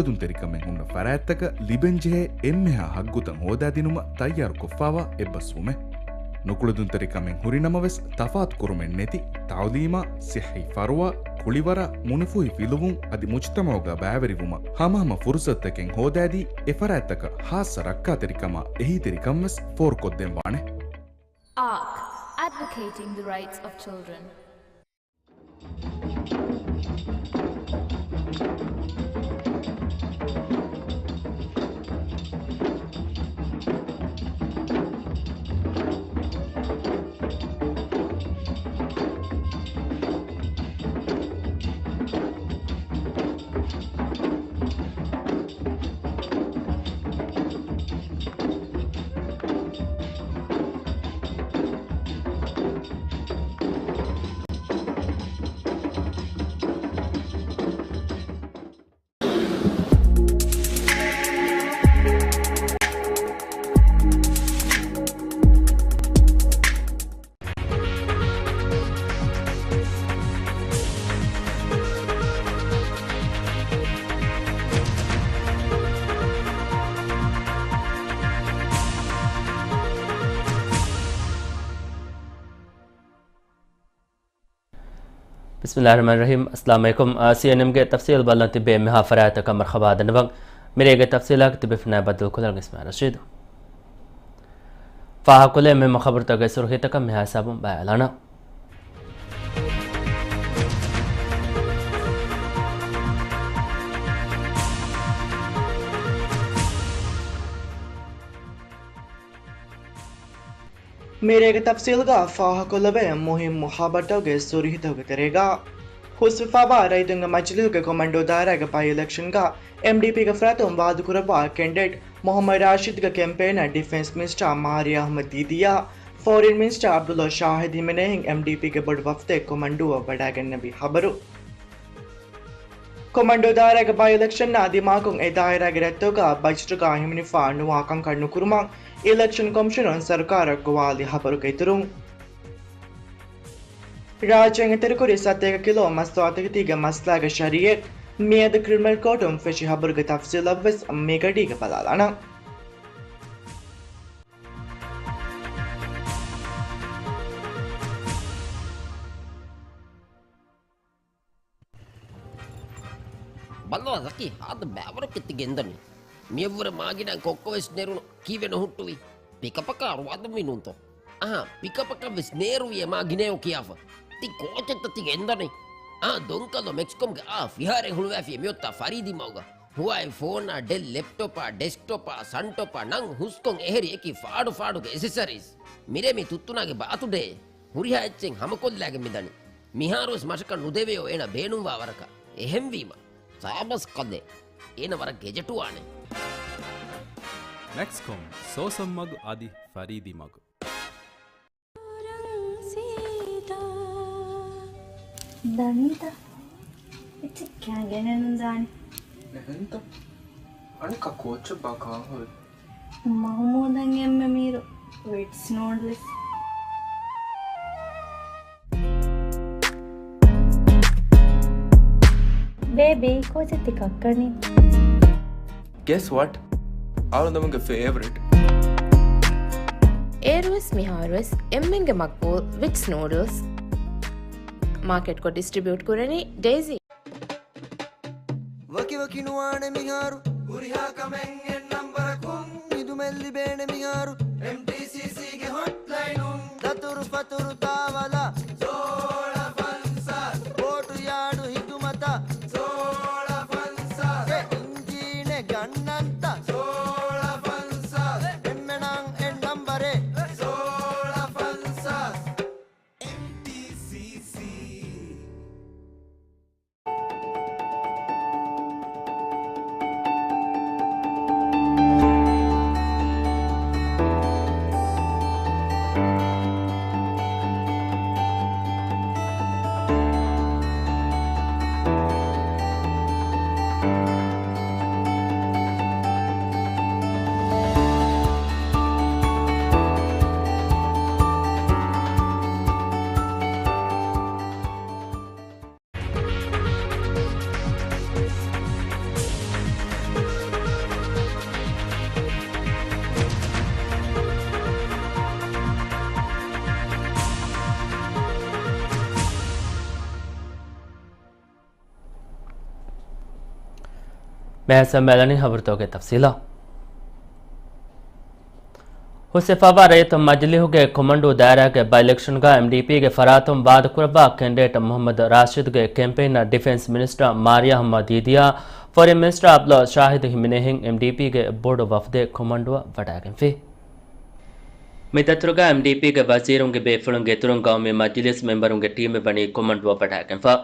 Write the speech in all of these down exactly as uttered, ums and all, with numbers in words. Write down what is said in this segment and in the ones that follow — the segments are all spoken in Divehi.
ނުކުޅެދުންތެރިކަމެއް ހުންނަ ފަރާތްތަކަށް ލިބެންޖެހޭ އެންމެހާ ހައްގުތައް ހޯދާދިނުމަށް ތައްޔާރުކޮށްފައިވާ އެއްބަސްވުމެއް. ނުކުޅެދުންތެރިކަމެއް ހުރިނަމަވެސް، ތަފާތުކުރުމެއް ނެތި ތައުލީމާ، ސިއްހީ ފަރުވާ، ކުޅިވަރާ، މުނިފޫހި ފިލުވުން އަދި މުޖްތަމަޢުގަ ބައިވެރިވުމަށް ހަމަހަމަ ފުރުސަތުތަކެއް ހޯދާދީ، އެފަރާތްތަކަށް ހާއްސަ ރައްކާތެރިކަމާ އެހީތެރިކަންވެސް ފޯރުކޮށްދޭން ވާނެ. ARC, advocating the rights of children. ބިސްމިﷲ އައްރަޙްމާނި އައްރަޙީމް. އައްސަލާމު ޢަލައިކުމް. އާ، ސީއެންއެމްގެ ތަފްސީލް ބަލަން ތިބޭ މިހާ ފަރާތަކަށް މަރުޙަބާ ދަންނަވަން. މިރޭގެ ތަފްސީލާގަ ތިބޭފުޅުންނާ ބައްދަލުކޮށްލަން އިސްމާޢީލް ރަޝީދު. ފާހަގަކޮށްލޭ މުހިއްމު ޚަބަރުތަކުގެ ސުރުޚީތަކަށް މިހާ ހިސާބުން ބައިވެލާނަން. މިރޭގެ ތަފްސީލްގަ ފާހަގަކޮށްލެވޭ މުހިއްމު ޚަބަރުތަކުގެ ސުރުޚީތަކުގެ ތެރޭގަ، ހުސްވެފައިވާ ރައްޔިތުންގެ މަޖިލީހުގެ ކޮމަންޑޫ ދާއިރާގެ ބައި އިލެކްޝަންގަ އެމްޑީޕީގެ ފަރާތުން ވާދަކުރައްވާ ކެންޑިޑޭޓް މުޙައްމަދު ރާޝިދުގެ ކެމްޕޭނަށް ޑިފެންސް މިނިސްޓަރ މާރިޔާ އަޙްމަދު ދީދީއާ، ފޮރިން މިނިސްޓަރ ޢަބްދުﷲ ޝާހިދު ހިމެނޭހިން އެމްޑީޕީގެ ބޮޑު ވަފްދެއް ކޮމަންޑޫއަށް ވަޑައިގެންނެވި ޚަބަރު. ކޮމަންޑޫ ދާއިރާގެ ބައި އިލެކްޝަންއާ ދިމާކޮށް އެ ދާއިރާގެ ރަށްތަކުގަ ބަޖެޓުގަ ހިމެނިފަ ނުވާ ކަންކަން ނުކުރުމަށް އިލެކްޝަން ކޮމިޝަނުން ސަރުކާރަށް ގޮވާލި ޚަބަރުގެ އިތުރުން، ރާއްޖޭން އެތެރެކުރި ސަތޭކަ ކިލޯ މަސްތުވާތަކެތީގެ މަސްލާގެ ޝަރީއެއް މިއަދު ކްރިމިނަލް ކޯޓުން ފެށި ޚަބަރުގެ ތަފްސީލަށްވެސް މިގަޑީގަ ބަލާލާނަން. ބައްލަވާ ޒަކީ، ހާދަ ބައިވަރަކަށް ތި ގެންދަނީ. މިއަށްވުރެ މާގިނައިން ކޮއްކޮވެސް ނެރުނު، ކީއްވެ ނުހުއްޓުވީ؟ ޕިކަޕަކާ ރުވާދަންވީ ނޫންތޯ؟ އަހާ، ޕިކަޕަކަށްވެސް ނޭރުވިއޭ މާގިނައޭ ކިޔާފަ. ތި ކޯޗެއްތަ ތި ގެންދަނީ؟ އާ، ދޮންކަލޯ މެކްސްކޮމްގެ އާ ފިހާރައެއް ހުޅުވައިފިޔޭ މިއޮތާ ފަރީދީ މަގުގަ. ހުވާއި ފޯނާ، ޑެލް ލެޕްޓޮޕާ، ޑެސްކްޓޮޕާ، ސަންޓޮޕާ، ނަން ހުސްކޮން އެހެރި އެކި ފާޑު ފާޑުގެ އެސެސަރީސް. މިރޭ މި ތުއްތުނާގެ ބާތުޑޭ. ހުރިހާ އެއްޗެއް ހަމަކޮށްލާގެން މިދަނީ. މިހާރުވެސް މަށަކަށް ނުދެވެޔޯ އޭނަ ބޭނުންވާ ވަރަކަށް. އެހެންވީމަ، ސާބަސް ކަލޭ. އޭނަ ވަރަށް ގެޖެޓުވާނެ. މެކްސްކޮމް، ސޯސަން މަގު އަދި ފަރީދީ މަގު. ދަނީތަ؟ އެއްޗެއް ކާން ގެނެއްނުދާނެ. އެހެންތަ؟ އަނެއްކާ ކޯޗެއްބާ ކާން ހުރީ؟ މަހުމޫދަށް އެންމެ މީރު ވިޓްސް ނޫޑްލްސް. ބޭބީ، ކޯޗެއް ތި ކައްކަނީ؟ Guess what? އަޅުގަނޑުގެ ފޭވަރިޓް. އޭރުވެސް މިހާރުވެސް އެންމެންގެ މަގްބޫލް ވިޓްސް ނޫޑްލްސް. މާކެޓްކޮށް ޑިސްޓްރިބިއުޓް ކުރަނީ ޑޭޒީ. ވަކިވަކި ނުވާނެ މިހާރު. ހުރިހާ ކަމެއް އެއް ނަންބަރަކުން. އިދުމެއް ލިބޭނެ މިހާރު. އެމްޑީސީސީގެ ހޮޓްލައިނުން. ދަތުރު ފަތުރު ތާވަލާ. ސޯޅަ ފަންސާސް. ބޯޓު ޔާޑު ހިދުމަތަށް. ސޯޅަ ފަންސާސް. އެ އިންޖީނެއް ގަންނަންތަ؟ ސޯޅަ ފަންސާސް. އެންމެނަށް އެއް ނަންބަރެއް. ސޯޅަ ފަންސާސް. އެމްޑީސީސީ. މިހާ ސަމްމޭޅަނީ ހަބަރުތަކުގެ ތަފްސީލާ. ހުސްވެފަވާ ރައްޔިތު މަޖިލީހުގެ ކޮމަންޑޫ ދާއިރާގެ ބައި އިލެކްޝަންގަ އެމްޑީޕީގެ ފަރާތުން ވާދަކުރައްވާ ކެންޑިޑޭޓް މުހައްމަދު ރާޝިދުގެ ކެމްޕެއިނަށް ޑިފެންސް މިނިސްޓަރ މާރިޔާ އަޙްމަދީދިޔާ، ފޮރިން މިނިސްޓަރ އަބްދުﷲ ޝާހިދު ހިމެނޭހެން އެމްޑީޕީގެ ބޮޑު ވަފްދެއް ކޮމަންޑޫއަށް ވަޑައިގެންފި. މި ދަތުރުގަ އެމްޑީޕީގެ ވަޒީރުންގެ ބޭފުޅުންގެ އިތުރުން ގައުމީ މަޖިލީސް މެމްބަރުންގެ ޓީމެއް ވަނީ ކޮމަންޑޫއަށް ވަޑައިގެންފަ.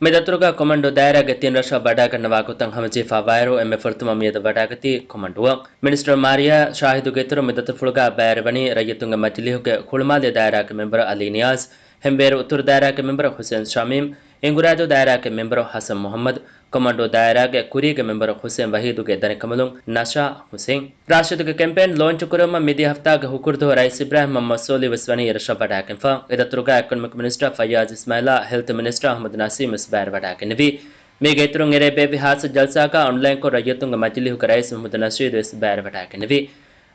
މި ދަތުރުގަ ކޮމަންޑޫ ދާއިރާގެ ތިން ރަށަށް ވަޑައިގަންނަވާ ގޮތަށް ހަމަޖެހިފަވާއިރު، އެންމެ ފުރަތަމަ މިއަދު ވަޑައިގަތީ ކޮމަންޑޫއަށް. މިނިސްޓަރ މާރިޔާ ޝާހިދުގެ އިތުރުން މި ދަތުރުފުޅުގަ ބައިވެރިވަނީ ރައްޔިތުންގެ މަޖިލީހުގެ ހުޅުމާލެ ދާއިރާގެ މެމްބަރު އަލީ ނިޔާޒް، ހެންވޭރު އުތުރު ދާއިރާގެ މެމްބަރު ހުސެން ޝަމީމް، އިނގުރާދޫ ދާއިރާގެ މެމްބަރު ހަސަން މުހައްމަދު، ކޮމަންޑޫ ދާއިރާގެ ކުރީގެ މެމްބަރު ހުސެން ވަހީދުގެ ދަނިކަނބަލުން ނަޝާ ހުސެން. ރާޝިދުގެ ކެމްޕޭން ލޯންޗުކުރުމަށް މިދިޔަ ހަފްތާގެ ހުކުރުދުވަހު ރައީސް އިބްރާހިމް މުހައްމަދު ސޯލިހު ވެސް ވަނީ އެރަށަށް ވަޑައިގެންފަ. އެދަތުރުގަ އެކޮނޮމިކް މިނިސްޓަރ ފައްޔާޒް އިސްމާއިލާ ހެލްތު މިނިސްޓަރ އަޙްމަދު ނަސީމް ވެސް ބައިވެރިވަޑައިގެންނެވި. މީގެ އިތުރުން އެރޭ ބޭއްވި ހާއްސަ ޖަލްސާގަ އޮންލައިންކޮށް ރައްޔިތުންގެ މަޖިލީހުގެ ރައީސް މުހައްމަދު ނަޝީދު ވެސް ބައިވެރިވަޑައިގެންނެވި.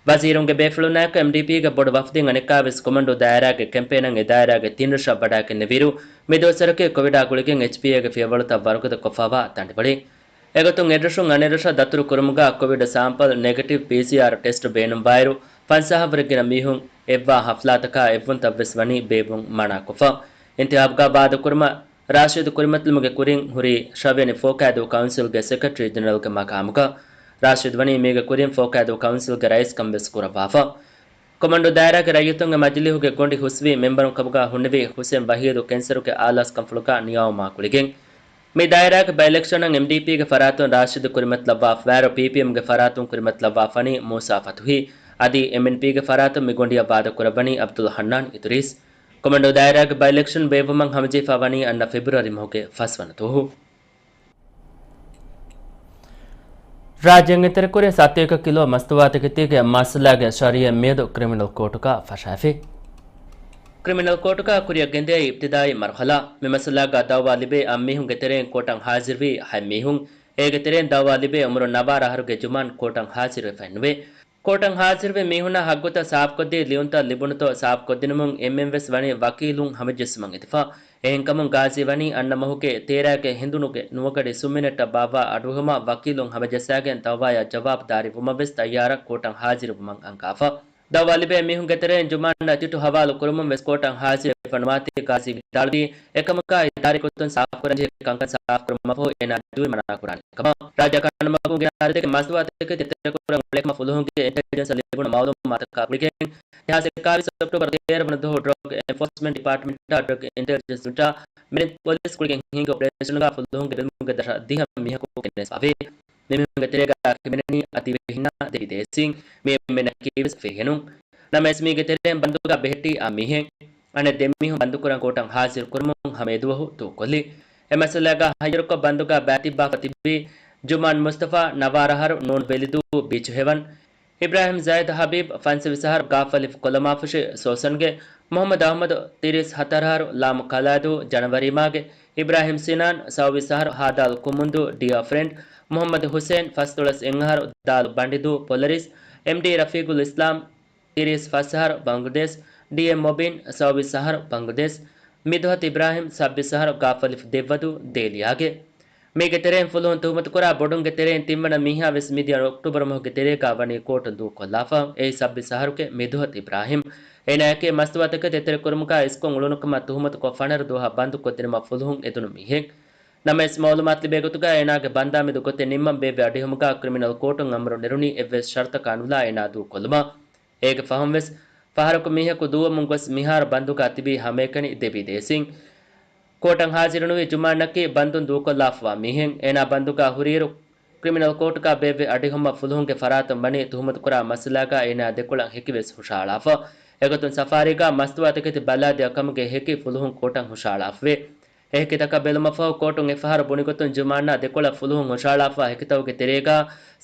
ވަޒީރުންގެ ބޭފުޅުންނާއެކު އެމްޑީޕީގެ ބޮޑު ވަފްދެއް އަނެއްކާވެސް ކޮމަންޑޫ ދާއިރާގެ ކެމްޕޭނަށް އެ ދާއިރާގެ ތިން ރަށަށް ވަޑައިގެންނެވިއިރު، މި ދުވަސްވަރަކީ ކޮވިޑާ ގުޅިގެން އެޗްޕީއޭގެ ފިޔަވަޅުތައް ވަރުގަދަ ކޮށްފައިވާ ތަންޑިވަޅެއް. އެގޮތުން އެއްރަށުން އަނެއްރަށަށް ދަތުރު ކުރުމުގަ ކޮވިޑް ސާމްޕަލް ނެގެޓިވް ޕީސީއާރް ޓެސްޓް ބޭނުންވާއިރު، ފަންސާހަށް ވަރަށް ގިނަ މީހުން އެއްވާ ހަފްލާތަކާ އެއްވުންތައްވެސް ވަނީ ބޭއްވުން މަނާކޮށްފަ. އިންތިހާބުގަ ވާދަކުރުމަށް ރާޝިދު ކުރިމަތިލުމުގެ ކުރިން ހުރީ ޝަވިޔަނި ފޯކައިދޫ ކައުންސިލްގެ ސެކްރެޓަރީ ޖެނެރަލްގެ މަގާމުގަ. ރާޝިދު ވަނީ މީގެ ކުރިން ފޯކައިދޫ ކައުންސިލްގެ ރައީސްކަން ވެސް ކުރައްވާފަ. ކޮމަންޑޫ ދާއިރާގެ ރައްޔިތުންގެ މަޖިލީހުގެ ގޮނޑި ހުސްވި މެމްބަރުން ކަމުގަ ހުންނެވި ހުސެން ވަހީދު ކެންސަރުގެ އާލާސްކަންފުޅުގަ ނިޔާވުމާ ގުޅިގެން. މި ދާއިރާގެ ބައި އިލެކްޝަނަށް އެމްޑީޕީގެ ފަރާތުން ރާޝިދު ކުރިމަތިލައްވާފަވާއިރު، ޕީޕީއެމްގެ ފަރާތުން ކުރިމަތިލައްވާފަނީ މޫސާ ފަތުހީ. އަދި އެމްއެންޕީގެ ފަރާތުން މި ގޮނޑިއަށް ވާދަކުރައްވަނީ އަބްދުލް ހަންނާން އިދުރީސް. ކޮމަންޑޫ ދާއިރާގެ ބައި އިލެކްޝަން ބޭއްވުމަށް ހަމަޖެހިފަ ވަނީ އަންނަ ފެބްރުއަރީ މަހުގެ ފަސްވަނަ ދުވަހު. ރާއްޖޭގެ އެތެރެކުރި ސަތޭކަ ކިލޯ މަސްތުވާތަކެތީގެ މައްސަލާގެ ޝަރީއަތް މިއަދު ކްރިމިނަލް ކޯޓުގަ ފަށާފި. ކްރިމިނަލް ކޯޓުގަ ކުރިއަށް ގެންދައި އިބްތިދާއީ މަރުހަލާ. މި މައްސަލާގަ ދައުވާ ލިބޭ އަށް މީހުންގެ ތެރެއިން ކޯޓަށް ހާޒިރުވީ ހަތް މީހުން. އޭގެ ތެރެއިން ދައުވާ ލިބޭ އުމުރު ނަވާރަ އަހަރުގެ ޖުމާން ކޯޓަށް ހާޒިރުވެފައެއްނުވޭ. ކޯޓަށް ހާޒިރުވި މީހުންނާ ހައްގުތައް ސާފުކޮށްދީ ލިޔުންތައް ލިބުނުތޯ ސާފުކޮށްދިނުމުން އެންމެންވެސް ވަނީ ވަކީލުން ހަމަޖެއްސުމަށް އިންތިފާ. އެހެންކަމުން ގާޒީ ވަނީ އަންނަ މަހުގެ ތޭރައިގެ ހިނދުނުގެ ނުވަގަޑި ސުންމިނެއްޓަށް ބާއްވާ އަޑުއެހުމަށް ވަކީލުން ހަމަޖައްސާގެން ދައުވާއަށް ޖަވާބު ދާރިވުމަށްވެސް ތައްޔާރަށް ކޯޓަށް ހާޒިރުވުމަށް އަންގާފަ. ދައުވާ ލިބޭ މީހުންގެ ތެރެއިން ޖުމާންއަށް ޗިޓު ހަވާލު ކުރުމުން ވެސް ކޯޓަށް ހާޒިރުވެފަ ނުވާތީ ގާޒީ ވިދާޅުވީ، އެކަމަކާ އެ ދާރި ގޮތުން ސާފުކުރަންޖެހޭ ކަންކަން ސާފުކުރުމަށްފަހު އޭނާ ދިވެހި މަނާ ކުރާނެ ކަމަށް. ރާއްޖެ ކަނޑުމަގުން ގެންނާ ރަށްތަކެއް މަސްތުވާތަކެތި އެތެރެކުރަން އުޅޭކަމަށް ފުލުހުންގެ އިންޓެލިޖެންސަށް ލިބުނު މައުލޫމާތަކާ ގުޅިގެން، އެހާސް އެކާވީސް އޮކްޓޯބަރު ތޭރަ ވަނަ ދުވަހު ޑްރަގް އެންފޯސްމަންޓް ޑިޕާޓްމަންޓާ ޑްރަގް އިންޓެލިޖެންސް ޔުނިޓާ މެރިން ޕޮލިސް ގުޅިގެން ހިންގި އޮޕަރޭޝަނުގަ ފުލުހުންގެ ބެލުމުގެ ދަށަށް ދިހަ މީހަކު ގެނެސްފަވޭ. މިމީހުންގެ ތެރޭގަ ކިމެނެނީ އަދިވެހިންނާ ދެވި ދޭސީން. މި އެންމެންނަކީވެސް ފިރިހެނުން. ނަމަވެސް މީގެ ތެރެއިން ބަންދުގަ ބެހެއްޓި އަށް މީހެއް. އަނެއް ދެ މީހުން ބަންދުކުރަން ކޯޓަށް ހާޒިރު ކުރުމުން ހަމަ އެދުވަހު ދޫކޮށްލި. އެ މައްސަލާގަ ހައްޔަރުކޮށް ބަންދުގަ ބައިތިއްބާފަ ތިބި ޖުމާން މުސްތަފާ، ނަވާރަހަރު، ނޫން ވެލިދޫ ބީޗު ހެވަން، އިބްރާހިމް ޒައިދް ހަބީބް، ފަންސަވީސް އަހަރު، ގާފަލިފު ކޮލަމާފުށި ސޯސަންގެ، މުހައްމަދު އަހްމަދު، ތިރީސް ހަތަރަހަރު، ލާމު ކަލާދޫ ޖަނަވަރީމާގެ، އިބްރާހިމް ސިނާން، ސައުވީސް އަހަރު، ހާދާލް ކުމުންދޫ ޑިއާ ފްރެންޑް، މުހައްމަދު ހުސެން، ފަސްދޮޅަސް އެއްއަހަރު، ދާލު ބަނޑިދޫ ޕޮލަރިސް، އެމްޑީ ރަފީގުލް އިސްލާމް، ތިރީސް ފަސް އަހަރު، ބަނގްލަދޭޝް، ޑީއެމް މޮބިން، ސައުވީސް އަހަރު، ބަނގްލަދޭޝް، މިދުހަތު އިބްރާހިމް، ސައްބީސް އަހަރު، ގާފަލިފު ދެއްވަދޫ ދޭލިޔާގެ. މީގެ ތެރެއިން ފުލުހުން ތުހުމަތުކުރާ ބޮޑުންގެ ތެރެއިން ތިންވަނަ މީހާ ވެސް މިދިޔަ އޮކްޓޫބަރު މަހުގެ ތެރޭގަ ވަނީ ކޯޓުން ދޫކޮށްލާފަ. އެއީ ސައްބީސް އަހަރުގެ މިދުހަތު އިބްރާހިމް. އޭނާއަކީ މަސްތުވާތަކެތި އެތެރެކުރުމުގަ އިސްކޮށް އުޅުނުކަމަށް ތުހުމަތުކޮށް ފަނަރަ ދުވަހަށް ބަންދުކޮށްދިނުމަށް ފުލުހުން އެދުނު މީހެއް. ނަމަވެސް މައުލޫމާތު ލިބޭ ގޮތުގަ އޭނާގެ ބަންދާ މެދު ގޮތެއް ނިންމަން ބޭއްވި އަޑިހުމުގަ ކްރިމިނަލް ކޯޓުން އަމުރު ނެރުނީ އެއްވެސް ޝަރުތަކާ ނުލާ އޭނާ ދޫކޮށްލުމަށް. އޭގެ ފަހުން ވެސް ފަހަރަކު މީހަކު ދޫވަމުން ގޮސް މިހާރު ބަންދުގަ ތިބީ ހަމައެކަނި ދެވި ދޭސިން. ކޯޓަށް ހާޒިރުނުވި ޖުމާންއަކީ ބަންދުން ދޫކޮށްލާފަވާ މީހެއް. އޭނާ ބަންދުގަ ހުރިއިރު، ކްރިމިނަލް ކޯޓުގަ ބޭއްވި އަޑިހުމަށް ފުލުހުންގެ ފަރާތުން ވަނީ ތުހުމަތުކުރާ މައްސަލާގަ އޭނާ ދެކޮޅަށް ހެކިވެސް ހުށަހަޅާފަ. އެގޮތުން ސަފާރީގަ މަސްތުވާތަކެތި ބަލާލިޔަކަމުގެ ހެކި ފުލުހުން ކޯޓަށް ހުށަހަޅާފަވޭ. އެހެކިތަކަށް ބެލުމަށްފަހު ކޯޓުން އެފަހަރު ބުނިގޮތުން ޖުމާންއާ ދެކޮޅަށް ފުލުހުން ހުށަހަޅާފަ ހެކިތަކުގެ ތެރޭގަ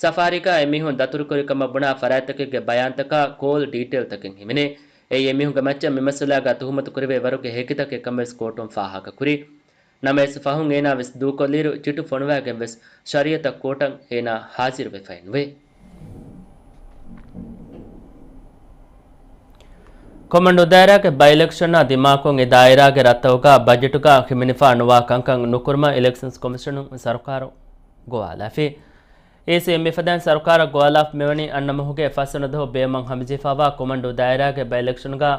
ސަފާރީގަ އެމީހުން ދަތުރުކުރިކަމަށް ބުނާ ފަރާތްތަކެއްގެ ބަޔާންތަކާ ކޯލް ޑީޓެއިލްތަކެއް ހިމެނޭ. އެއީ އެމީހުންގެ މައްޗަށް މިމައްސަލާގަ ތުހުމަތު ކުރެވޭ ވަރުގެ ހެކިތަކެއް ކަމަށްވެސް ކޯޓުން ފާހަގަކުރި. ނަމަވެސް ފަހުން އޭނާ ވެސް ދޫކޮށްލިއިރު ޗިޓު ފޮނުވާގެން ވެސް ޝަރީއަތަށް ކޯޓަށް އޭނާ ހާޒިރުވެފައެއްނުވޭ. ކޮމަންޑޫ ދާއިރާގެ ބައި އިލެކްޝަނާ ދިމާކޮށް އެ ދާއިރާގެ ރަށްތަކުގަ ބަޖެޓުގަ ހިމެނިފަ ނުވާ ކަންކަން ނުކުރުމަށް އިލެކްޝަންސް ކޮމިޝަނުން ސަރުކާރު ގޮވާލާފި. އީސީ މިފަދައިން ސަރުކާރަށް ގޮވާލާފަ މިވަނީ އަންނަ މަހުގެ ފަސްވަނަ ދުވަހު ބޭއްވުމަށް ހަމަޖެހިފައިވާ ކޮމަންޑޫ ދާއިރާގެ ބައި އިލެކްޝަންގަ،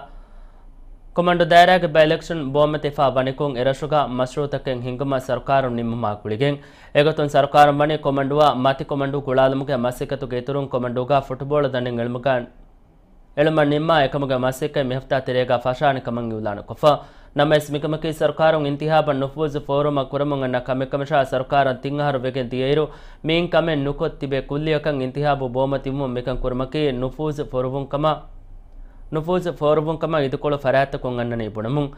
ކޮމަންޑޫ ދާއިރާގެ ބައި އިލެކްޝަން ބޯމަތިފަ ވަނިކޮށް އެރަށުގަ މަޝްރޫއުތަކެއް ހިންގުމަށް ސަރުކާރުން ނިންމުމާ ގުޅިގެން. އެގޮތުން ސަރުކާރުން ވަނީ ކޮމަންޑޫއާ މަތި ކޮމަންޑޫ ގުޅާލުމުގެ މަސައްކަތުގެ އިތުރުން ކޮމަންޑޫގަ ފުޓުބޯޅަ ދަނޑިން އެޅުމުގަ އެޅުމަށް ނިންމާ އެކަމުގެ މަސައްކަތް މިހަފްތާ ތެރޭގަ ފަށާނެ ކަމަށް އިއުލާނުކޮށްފަ. ނަމަވެސް މިކަމަކީ ސަރުކާރުން އިންތިހާބަށް ނުފޫޒު ފޯރުވުމަށް ކުރަމުން އަންނަ ކަމެއް ކަމަށާ ސަރުކާރަށް ތިން އަހަރު ވެގެން ދިޔައިރު މިއިން ކަމެއް ނުކޮށް ތިބެ ކުއްލިއަކަށް އިންތިހާބު ބޯމަތިވުމުން މިކަން ކުރުމަކީ ނުފޫޒު ފޯރުވުން ކަމަށް، ނުފޫޒު ފޯރުވުން ކަމަށް އިދިކޮޅު ފަރާތްތަކުން އަންނަނީ ބުނަމުން.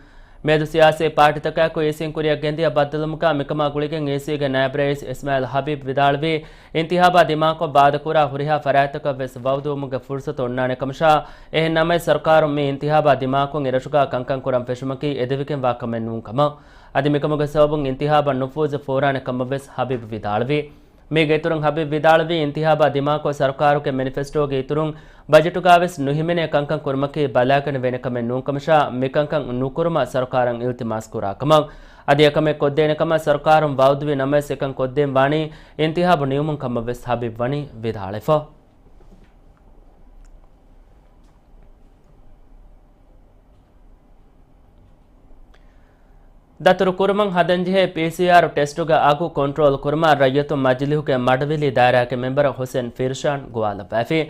މިއަދު ސިޔާސީ ޕާޓީތަކާއެކު އީސީން ކުރިއަށް ގެންދިޔަ ބައްދަލުވުމުގަ މިކަމާ ގުޅިގެން އީސީގެ ނާއިބް ރައީސް އިސްމާއިލް ހަބީބް ވިދާޅުވީ، އިންތިހާބާ ދިމާކޮށް ވާދަކުރާ ހުރިހާ ފަރާތްތަކަށް ވެސް ވައުދުވުމުގެ ފުރުސަތު އޮންނާނެ ކަމަށާ، އެހެން ނަމަވެސް ސަރުކާރުން މި އިންތިހާބާ ދިމާކޮށް އެރަށުގަ ކަންކަން ކުރަން ފެށުމަކީ އެދެވިގެންވާ ކަމެއް ނޫން ކަމަށް. އަދި މިކަމުގެ ސަބަބުން އިންތިހާބަށް ނުފޫޒު ފޯރާނެ ކަމަށް ވެސް ހަބީބް ވިދާޅުވީ. މީގެ އިތުރުން ހަބީބް ވިދާޅުވީ، އިންތިހާބާ ދިމާކޮށް ސަރުކާރުގެ މެނިފެސްޓޯގެ އިތުރުން ބަޖެޓުގަ ވެސް ނުހިމެނޭ ކަންކަން ކުރުމަކީ ބަލާގަނެވޭނެ ކަމެއް ނޫން ކަމަށާ، މިކަންކަން ނުކުރުމަށް ސަރުކާރަށް އިލްތިމާސް ކުރާ ކަމަށް. އަދި އެކަމެއް ކޮށްދޭނެ ކަމަށް ސަރުކާރުން ވައުދުވި ނަމަވެސް އެކަން ކޮށްދޭން ވާނީ އިންތިހާބު ނިމުމުން ކަމަށް ވެސް ހަބީބް ވަނީ ވިދާޅުވެފަ. ދަތުރު ކުރުމަށް ހަދަންޖެހޭ ޕީސީއާރު ޓެސްޓުގެ އަގު ކޮންޓްރޯލް ކުރުމަށް ރައްޔިތުން މަޖިލީހުގެ މަޑުވެލި ދާއިރާގެ މެމްބަރ ހުސެން ފިރްޝާން ގޮވާލައްވައިފި.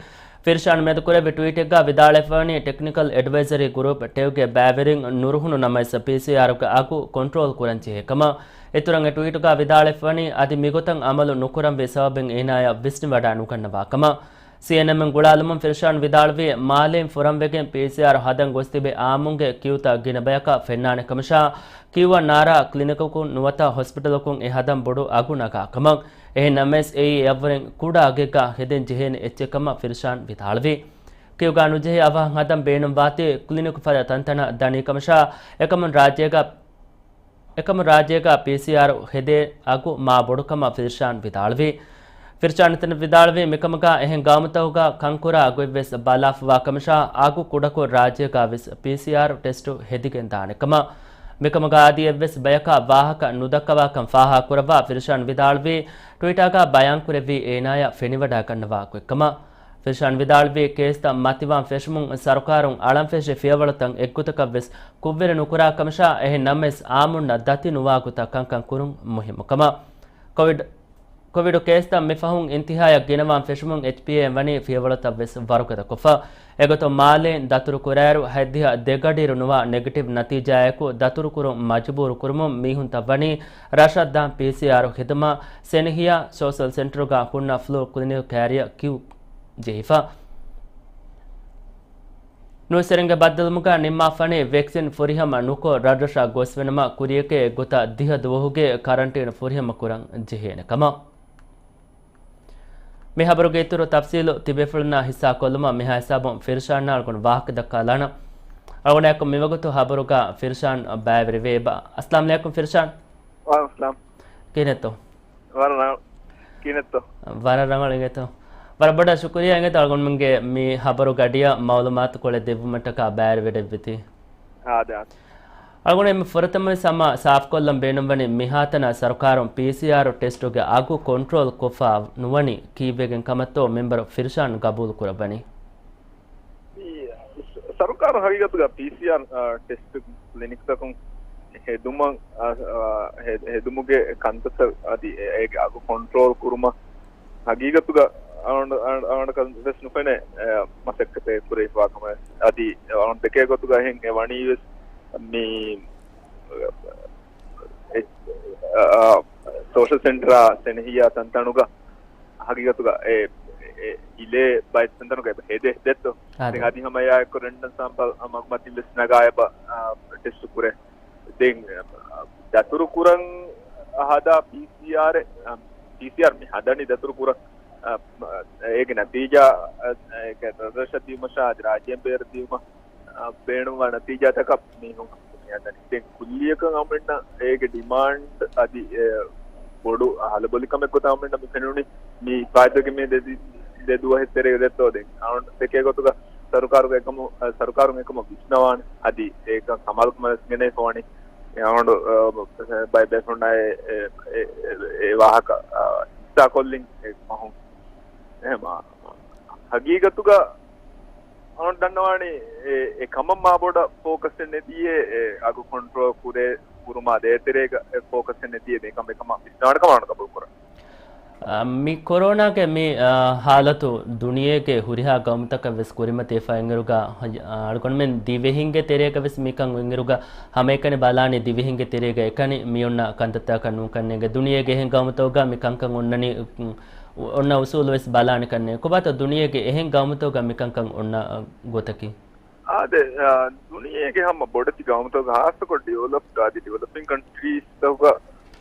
ފިރްޝާން މިއަދު ކުރެއްވި ޓްވީޓެއްގަ ވިދާޅުވެފަވަނީ، ޓެކްނިކަލް އެޑްވައިޒަރީ ގުރޫޕް ޓެއުގެ ބައިވެރިން ނުރުހުނު ނަމަވެސް ޕީސީއާރުގެ އަގު ކޮންޓްރޯލް ކުރަންޖެހޭ ކަމަށް. އިތުރަށް އެ ޓްވީޓުގަ ވިދާޅުވެފަވަނީ، އަދި މިގޮތަށް އަމަލު ނުކުރަންވީ ސަބަބެއް އޭނާޔަށް ވިސްނިވަޑާ ނުގަންނަވާ ކަމަށް. ސީއެންއެމް ގުޅާލުމުން ފިރްޝާން ވިދާޅުވީ، މާލޭން ފުރަންވެގެން ޕީސީއާރު ހަދަން ގޮސްތިބި އާއްމުންގެ ކިއުތައް ގިނަ ބަޔަކަށް ފެންނާނެ ކަމަށާ، ކިއުއަށް ނާރާ ކްލިނިކަކުން ނުވަތަ ހޮސްޕިޓަލަކުން އެ ހަދަން ބޮޑު އަގު ނަގާ ކަމަށް. އެހެން ނަމަވެސް އެއީ އެއަށްވުރެން ކުޑަ އަގެއްގަ ހެދެން ޖެހޭނެ އެއްޗެއް ކަމަށް ފިރްޝާން ވިދާޅުވި. ކިއުގަ ނުޖެހޭ އަވަހަށް ހަދަން ބޭނުންވާތީ ކްލިނިކު ފަދަ ތަންތަނަށް ދަނީ ކަމަށާ، އެކަމުން ރާއްޖޭގަ އެކަމު ރާއްޖޭގަ ޕީސީއާރު ހެދޭ އަގު މާ ބޮޑުކަމަށް ފިރްޝާން ވިދާޅުވި. ފިރްޝާން އެތަނަށް ވިދާޅުވީ، މިކަމުގަ އެހެން ގައުމުތަކުގަ ކަންކުރާ އަގުއެއްވެސް ބަލާފަވާ ކަމަށާ، އަގު ކުޑަކޮށް ރާއްޖޭގަ ވެސް ޕީސީއާރު ޓެސްޓު ހެދިގެން ދާނެ ކަމަށް. މިކަމުގަ އަދި އެއްވެސް ބަޔަކަށް ވާހަކަ ނުދައްކަވާކަން ފާހަގަކުރައްވާ ފިރްޝާން ވިދާޅުވީ، ޓްވީޓާގަ ބަޔާންކުރެއްވީ އޭނާޔަށް ފެނިވަޑައިގަންނަވާ ގޮތްކަމަށް. ފިރްޝާން ވިދާޅުވީ، ކޭސްތައް މަތިވާން ފެށުމުން ސަރުކާރުން އަޅަންފެށި ފިޔަވަޅުތައް އެއްގޮތަކަށް ވެސް ކުށްވެރި ނުކުރާ ކަމަށާ، އެހެން ނަމަވެސް އާއްމުންނަށް ދަތި ނުވާ ގޮތަށް ކަންކަން ކުރުން މުހިއްމު ކަމަށް. ކޮވިޑް، ކޮވިޑު ކޭސްތައް މިފަހުން އިންތިހާޔަށް ގިނަވާން ފެށުމުން އެޗްޕީއޭއިން ވަނީ ފިޔަވަޅުތައް ވެސް ވަރުގަދަކޮށްފަ. އެގޮތުން މާލޭން ދަތުރު ކުރާއިރު ހަތްދިހަ ދެ ގަޑިއިރު ނުވާ ނެގެޓިވް ނަތީޖާއެކު ދަތުރު ކުރުން މަޖުބޫރު ކުރުމުން މީހުންތައް ވަނީ ރަށަށް ދާން ޕީސީއާރު ޚިދުމަތް ސެނިހިޔާ ސޯޝަލް ސެންޓަރުގަ ހުންނަ ފްލޫ ކްލިނިކް ކައިރިއަށް ކިއު ޖެހިފަ. ނޫސްވެރިންގެ ބައްދަލުވުމުގަ ނިންމާފަނީ ވެކްސިން ފުރިހަމަ ނުކޮށް ރަށްރަށަށް ގޮސްފިނަމަ ކުރިޔަކޭ އެއްގޮތަށް ދިހަ ދުވަހުގެ ކަރަންޓީން ފުރިހަމަ ކުރަން ޖެހޭނެ ކަމަށް. މި ހަބަރުގެ އިތުރު ތަފްސީލު ތިބޭފުޅުންނާ ހިއްސާކޮށްލުމަށް މިހާ ހިސާބުން ފިރްޝާންއާ އަޅުގަނޑު ވާހަކަ ދައްކާލާނަން. އަޅުގަނޑާއެކު މިވަގުތު ހަބަރުގަ ފިރްޝާން ބައިވެރިވެ. އައްސަލާމް ޢަލައިކުމް ފިރްޝާން. ވަޢަލައިކުމް އައްސަލާމް. ކިހިނެއްތޯ؟ ވަރަށް ރަ-، ކިހިނެއްތޯ؟ ވަރަށް ރަނގަޅު އިނގޭތޯ. ވަރަށް ބޮޑަށް ޝުކުރިއްޔާ އިނގޭތޯ އަޅުގަނޑުމެންގެ މި ހަބަރު ގަޑިއަށް މަޢުލޫމާތުކޮޅެއް ދެއްވުމަށްޓަކާ ބައިވެރިވެޑެއްވިތީ. އާދެ، އާދެ. އަޅުގަނޑު މި ފުރަތަމަވެސް ހަމަ ސާފުކޮށްލަން ބޭނުންވަނީ މިހާތަނަށް ސަރުކާރުން ޕީސީއާރު ޓެސްޓުގެ އަގު ކޮންޓްރޯލް ކޮށްފަ ނުވަނީ ކީއްވެގެން ކަމަށްތޯ މެމްބަރު ފިރްޝާން ގަބޫލު ކުރައްވަނީ. މި ސަރުކާރު ހަގީގަތުގަ ޕީސީއާރް، އާ، ޓެސްޓް ކްލިނިކްތަކުން ހެދުމަށް، އާ، އާ، ހެ-، ހެދުމުގެ ކަންތައްތައް އަދި އެ-، އޭގެ އަގު ކޮންޓްރޯލް ކުރުމަށް ހަގީގަތުގަ އަޅުގަނޑަކަށް ވެސް ނުފެނޭ، އާ، މަސައްކަތެއް ކުރެވިފައި ކަމަށް. އަދި އަޅުގަނޑު ދެކޭ ގޮތުގަ އެހެން އެ ވަނީ ވެސް މި، އެ-، އާ، ސޯޝަލް ސެންޓަރާ ސެނިހިޔާ ތަންތަނުގަ ހަގީގަތުގަ އެ، އެ، އިލޭ ބައެއް ތަންތަނުގަ އެބަ ހެދޭ ދެއްތޯ. އާދެ. ދެން އަދި ހަމަ އެއާއެކު ރެންޑަމް ސާމްޕަލް މަގުމަތިން ވެސް ނަގާ އެބަ، އާ، ޓެސްޓު ކުރޭ. ދެން، އާ، ދަތުރު ކުރަން ހަދާ ޕީސީއާރެއް، އާ، ޕީސީއާރް މި ހަދަނީ ދަތުރު ކުރަން، އާ، އޭގެ ނަތީޖާ، އާ، އޭގެ ރަށްރަށަށް ދިޔުމަށާ އަދި ރާއްޖޭން ބޭރަށް ދިޔުމަށް އާ، ބޭނުންވާ ނަތީޖާތަކަށް މީހުން ހަނދާން ދަނީ. ދެން ކުއްލިއަކަށް އަމިއްނަށް އޭގެ ޑިމާންޑް އަދި، އެ، ބޮޑު ހަލަބޮލިކަމެއް ގޮތަށް އަމިއްނަށް މި ފެނުނީ މި ފާއިތުވެގެން މި ދެ، ދެ ދުވަހެއް ތެރޭގަ ދެއްތޯ. ދެން އަޅުގަނޑު ދެކޭ ގޮތުގަ ސަރުކާރުގެ އެކަމު، އަ، ސަރުކާރުން އެކަމަށް ވިސްނަވާނެ. އަދި އޭކަން ކަމާލުކަމަށް ވެސް ގެނައިފަވަނީ. އެ އަޅުގަނޑު، އަ، ބައެއް ބޭފުޅުންނާ އެ، އެ، އެ، އެ ވާހަކަ، އަ، ހިއްސާކޮށްލިން އެ ފަހުން. އެހެމާ ހަގީގަތުގަ އަން ދަންނަވާނީ އެ، އެ ކަމަށް މާ ބޮޑަށް ފޯކަސް ނެތިއޭ، އެ އަގު ކޮންޓްރޯލް ކުރޭ ކުރުމާ ދޭތެރޭގަ އެ ފޯކަސް ނެތިއޭ މިކަމެއް ކަމަށް ވިސްނާނެ ކަމަށް ގަބޫލު ކުރަން. އަ، މި ކޮރޯނާގެ މި، އަ، ހާލަތު ދުނިޔޭގެ ހުރިހާ ގައުމުތަކަށް ވެސް ކުރިމަތިވެފަ އިންއިރުގަ، އަ، އަޅުގަނޑުމެން ދިވެހިންގެ ތެރޭގަ ވެސް މިކަން އިންއިރުގަ ހަމައެކަނި ބަލާނީ ދިވެހިންގެ ތެރޭގަ އެކަނި މި އޮންނަ ކަންތައްތަކަށް ނޫންކަންނޭނގެ ދުނިޔޭގެ އެހެން ގައުމުތަކުގަ މި ކަންކަން އޮންނަނީ، އު، އޮންނަ އުސޫލު ވެސް ބަލާނެ ކަންނޭނގެ. ކޮބާތޯ ދުނިޔޭގެ އެހެން ގައުމުތަކުގަ މި ކަންކަން އޮންނަ، އަ، ގޮތަކީ؟ އާދެ، އާ، ދުނިޔޭގެ ހަމަ ބޮޑެތި ގައުމުތަކުގަ ހާއްސަކޮށް ޑިވެލޮޕްޑް އަދި ޑިވެލޮޕިން ކަންޓްރީސްތަކުގަ،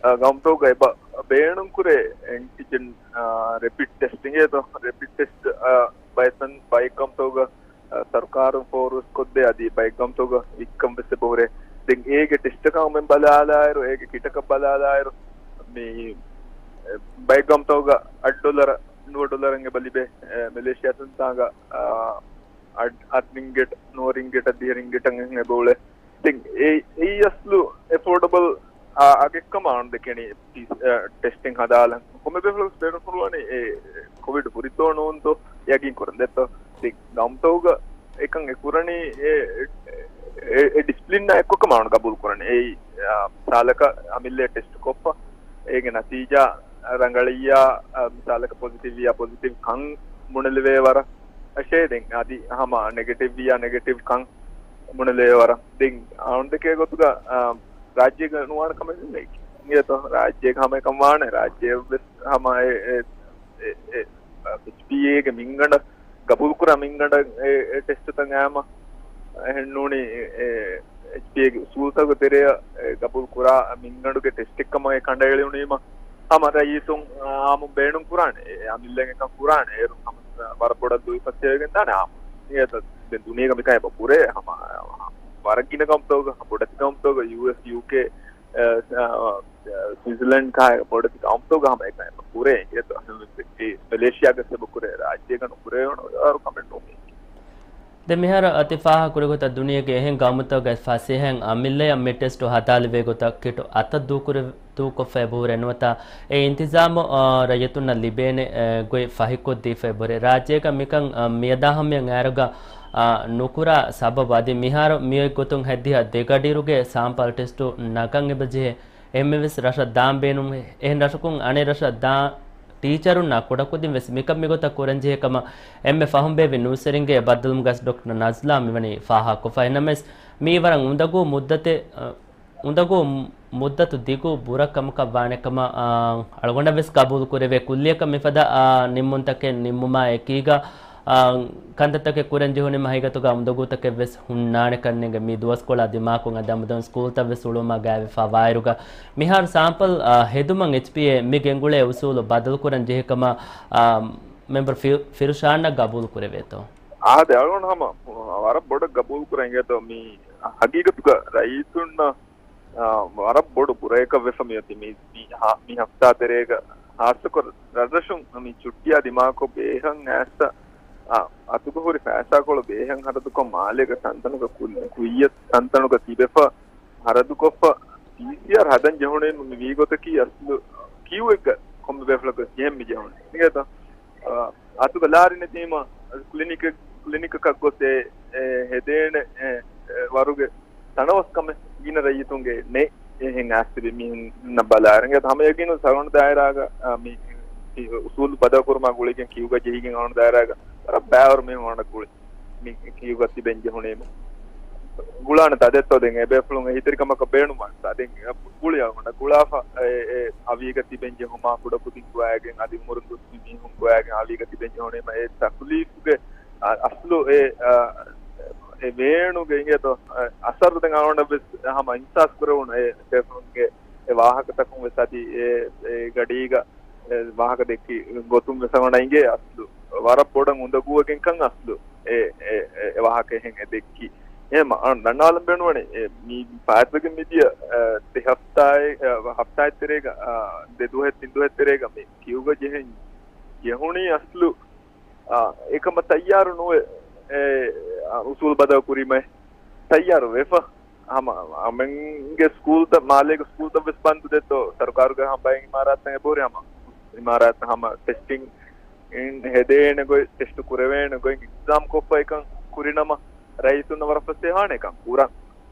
އާ، ގައުމުތަކުގަ އެބަ ބޭނުންކުރޭ އެންޓިޖެން، އާ، ރެޕިޑް ޓެސްޓިން އޭތޯ، ރެޕިޑް ޓެސްޓް، އާ، ބައެއް ތަން ބައެއް ގައުމުތަކުގަ، އާ، ސަރުކާރުން ފޯރުވެސް ކޮށްދޭ އަދި ބައެއް ގައުމުތަކުގަ ވިއްކަން ވެސް އެބަހުރޭ. ދެން އޭގެ ޓެސްޓަކަށް މެން ބަލާލާއިރު، އޭގެ ކިޓަކަށް ބަލާލާއިރު، މި، އެ، ބައެއް ގައުމުތަކުގަ އަށް ޑޮލަރ، ނުވަ ޑޮލަރެއް އެބަ ލިބޭ، އެ، މެލޭޝިޔާ ތަންތާނގަ، އާ، އަށް، އަށް ރިންގެޓް، ނުވަ ރިންގެޓަށް ދިހަ ރިންގެޓަށް އެހެން އެބައުޅޭ. ދެން އެ، އެއީ އަސްލު އެފޯޑަބަލް، އާ، އަގެއްކަމަށް އަން ދެކެނީ ޓި-، އާ، ޓެސްޓިން ހަދާލަން. ކޮންމެ ބޭފުޅަކު ބޭނުންފުޅުވަނީ އެ ކޮވިޑް ހުރިތޯ ނޫންތޯ ޔަގީން ކުރަން ދެއްތޯ. ދެން ގައުމުތަކުގަ އެކަން އެ ކުރަނީ އެ، އެ، އެ ޑިސިޕްލިންއާ އެއްކޮށް ކަމަށް އަން ގަބޫލު ކުރަނީ. އެއީ، އާ، މިސާލަކަށް އަމިއްލައަށް ޓެސްޓް ކޮށްފަ އޭގެ ނަތީޖާ ރަނގަޅިއްޔާ، އާ، މިސާލަކަށް ޕޮޒިޓިވް ވިޔާ ޕޮޒިޓިވް ކަން ބުނެލެވޭ ވަރަށް އަށޭ. ދެން އަދި ހަމަ ނެގެޓިވް ވިޔާ ނެގެޓިވް ކަން ބުނެލެވޭ ވަރަށް. ދެން އަން ދެކޭ ގޮތުގަ، އާ، ރާއްޖޭގަ ނުވާނެ ކަމެއް ނެތް. އިނގޭތޯ؟ ރާއްޖޭގަ ހަމަ އެކަން ވާނެ. ރާއްޖޭ ވެސް ހަމަ އެ، އެ، އެ، އެ، އެޗްޕީއޭގެ މިންގަނޑަށް ގަބޫލުކުރާ މިންގަނޑަށް އެ، އެ ޓެސްޓުތައް އައިމަ އެހެން ނޫނީ، އެ، އެޗްޕީއޭގެ އުސޫލުތަކުގެ ތެރެއަށް އެ ގަބޫލު ކުރާ މިންގަނޑުގެ ޓެސްޓެއް ކަމަށް އެ ކަނޑައެޅުނީމަ، ހަމަ ރައްޔިތުން އާއްމުން ބޭނުން ކުރާނެ. އެ އަމިއްލައިން އެކަން ކުރާނެ. އޭރުން ހަމަ ވަރަށް ބޮޑަށް ލުއިފަތިވެގެން ދާނެ އާއްމު. އިނގޭތަ؟ ދެން ދުނިޔޭގަ މިކަން އެބަ ކުރޭ ހަމަ ވަރަށް ގިނަ ގައުމުތަކުގަ، ބޮޑެތި ގައުމުތަކުގަ، ޔޫއެސް، ޔޫކޭ، އެ، އެ، ސްވިޒަލެންޑް ކާ ބޮޑެތި ގައުމުތަކުގަ ހަމަ އެކަން އެބަ ކުރޭ. އިނގޭތޯ؟ މެލޭޝިޔާގަ އެބަ ކުރޭ. ރާއްޖޭގަ ނުކުރެވޭ ވަރު ކަމެއް ނޫން. ދެން މިހާރު އަތި ފާހަގަ ކުރިގޮތަށް ދުނިޔޭގެ އެހެން ގައުމުތަކުގައި ފަސޭހައިން އަމިއްލައަށް މި ޓެސްޓު ހަދާލެވޭ ގޮތަށް ކިޓު އަތަށް ދޫކުރެ-، ދޫކޮށްފަ އެބަހުރޭ ނުވަތަ އެ އިންތިޒާމު، އާ، ރައްޔިތުންނަށް ލިބޭނެ، އެ، ގޮތް ފަހިކޮށްދީފަ އެބަހުރޭ. ރާއްޖޭގަ މިކަން، އާ، މިއަދާ ހަމަޔަށް އައިރުގަ، އާ، ނުކުރާ ސަބަބު އަދި މިހާރު މިއޮތް ގޮތުން ހެއްދިހަ ދެ ގަޑިއިރުގެ ސާމްޕަލް ޓެސްޓު ނަގަން އެބަޖެހޭ. އެންމެވެސް ރަށަށް ދާން ބޭނުން އެހެން ރަށަކުން އަނެއް ރަށަށް ދާން ޓީޗަރުންނާ ކުޑަކުދިން ވެސް މިކަން މިގޮތަށް ކުރަންޖެހޭ ކަމަށް އެންމެ ފަހުން ބޭއްވި ނޫސްވެރިންގެ ބައްދަލުވުމުގަސް ޑޮކްޓަރ ނަޒްލާ މިވަނީ ފާހަގަކޮށްފަ. އެހެންނަމަވެސް މީ ވަރަށް އުނދަގޫ މުއްދަތެއް، އުނދަގޫ މުއްދަތު ދިގު ބުރަ ކަމަކަށް ވާނެ ކަމަށް، އާ، އަޅުގަނޑަށް ވެސް ގަބޫލު ކުރެވޭ. ކުއްލިއަކަށް މިފަދަ، އާ، ނިންމުންތަކެއް ނިންމުމާ އެކީގަ، އާ، ކަންތައްތަކެއް ކުރަން ޖެހުނީމަ ހަގީގަތުގަ އުނދަގޫތަކެއް ވެސް ހުންނާނެ ކަންނޭނގެ. މި ދުވަސްކޮޅާ ދިމާކޮށް އަދި ހަމަ ދުވަހު ސްކޫލްތައް ވެސް ހުޅުވުމާ ގާތްވެފަ ވާއިރުގަ މިހާރު ސާމްޕަލް، އާ، ހެދުމަށް އެޗްޕީއޭ މި ގެންގުޅޭ އުސޫލު ބަދަލުކުރަން ޖެހޭ ކަމަށް، އާ، މެމްބަރު ފި-، ފިރުޝާންއަށް ގަބޫލު ކުރެވޭތޯ؟ އާދެ، އަޅުގަނޑު ހަމަ ވަރަށް ބޮޑަށް ގަބޫލު ކުރަން އިނގޭތޯ މި ހަގީގަތުގަ ރައްޔިތުންނަށް އާ، ވަރަށް ބޮޑު ބުރައަކަށް ވެފަ މިއޮތީ މި، މި ހާ-، މި ހަފްތާ ތެރޭގަ. ހާއްސަކޮށް ރަށްރަށުން މި ޗުއްޓިއާ ދިމާކޮށް ބޭހަން އައިސް، އާ، އަތުގަ ހުރި ފައިސާކޮޅު ބޭހަން ހަރަދުކޮށް މާލޭގަ ތަންތަނުގަ ކުއް-، ކުއްޔަށް ތަންތަނުގަ ތިބެފަ ހަރަދުކޮށްފަ ޕީސީއާރް ހަދަން ޖެހުނީމަ މި ވީގޮތަކީ އަސްލު ކިއުއެއްގަ ކޮންމެ ބޭފުޅަކަށް ޖެހެން މި ޖެހުނީ. އިނގޭތަ؟ އާ، އަތުގަ ލާރި ނެތީމަ ކްލިނިކެއް-، ކްލިނިކަކަށް ގޮސް އެ، އެ، ހެދޭނެ، އެ، އެ، ވަރުގެ ތަނަވަސްކަމެއް ގިނަ ރައްޔިތުންގެ ނެތް. އެހެން އައިސްތިބި މީހުންނަށް ބަލާއިރު އިނގޭތަ ހަމަ ޔަގީނުން ސަރުން ދާއިރާގަ، އާ، މި، މި އުސޫލު ބަދަލުކުރުމާ ގުޅިގެން ކިއުގަ ޖެހިގެން އަޅުން ދާއިރާގަ ވަރަށް ބައިވަރު މީހުން އަޅުން ގުޅި. މި ކިޔުގަ ތިބެން ޖެހުނީމަ. ގުޅާނެ ތަދެއްތޯ ދެން އެބޭފުޅުން އެހީތެރިކަމަކަށް ބޭނުމާ ތަދެން ގުޅި އަޅުގަނޑަށް ގުޅާފަ އެ، އެ އަވީގަ ތިބެން ޖެހުމާ ކުޑަކުދިން ގޮވައިގެން އަދި އުމުރުން ދުސްވި މީހުން ގޮވައިގެން އަވީގަ ތިބެން ޖެހުނީމަ އެ ތަކުލީފުގެ އަ-، އަސްލު އެ، އަ، އެ ވޭނުގެ އިނގޭތޯ، އަ، އަސަރު ދެން އަޅުގަނޑަށް ވެސް ހަމަ އިހްސާސް ކުރެވުނު އެ ބޭފުޅުންގެ އެ ވާހަކަތަކުން ވެސް އަދި އެ، އެ ގަޑީގަ އެ ވާހަކަ ދެއްކި ގޮތުން ވެސް އަޅުގަނޑަށް އިނގޭ އަސްލު ވަރަށް ބޮޑަށް އުނދަގޫވެގެންކަން އަސްލު އެ، އެ، އެ، އެ ވާހަކަ އެހެން އެ ދެއްކި. އެހެން އަ-، ދަންނަވާލަން ބޭނުންވަނީ އެ މި ފާއިތުވެގެން މިދިޔަ، އެ، ދެ ހަފްތާއެއް، އެ، ހަފްތާއެއް ތެރޭގަ، އަ، ދެ ދުވަހެއް ތިން ދުވަހެއް ތެރޭގަ މި ކިޔުގަ ޖެހެން ޖެހުނީ އަސްލު، އަ، އެކަމަށް ތައްޔާރު ނުވެ، އެ، އަ، އުސޫލު ބަދަލު ކުރީމަ ތައްޔާރު ވެފަ. ހަމަ އަމެންގެ ސްކޫލްތައް، މާލޭގެ ސްކޫލްތައް ވެސް ބަންދު ދެއްތޯ، ސަރުކާރުގެ ހަމަ ބައެއް އިމާރާތްތައް އެބަހުރި ހަމަ އިމާރާތް ހަމަ ޓެސްޓިން އިން ހެދޭނެ ގޮތް، ޓެސްޓު ކުރެވޭނެ ގޮތް އިންތިޒާމް ކޮށްފަ އެކަން ކުރިނަމަ، ރައްޔިތުންނަށް ވަރަށް ފަސޭހަވާނެ އެކަން ކުރަން.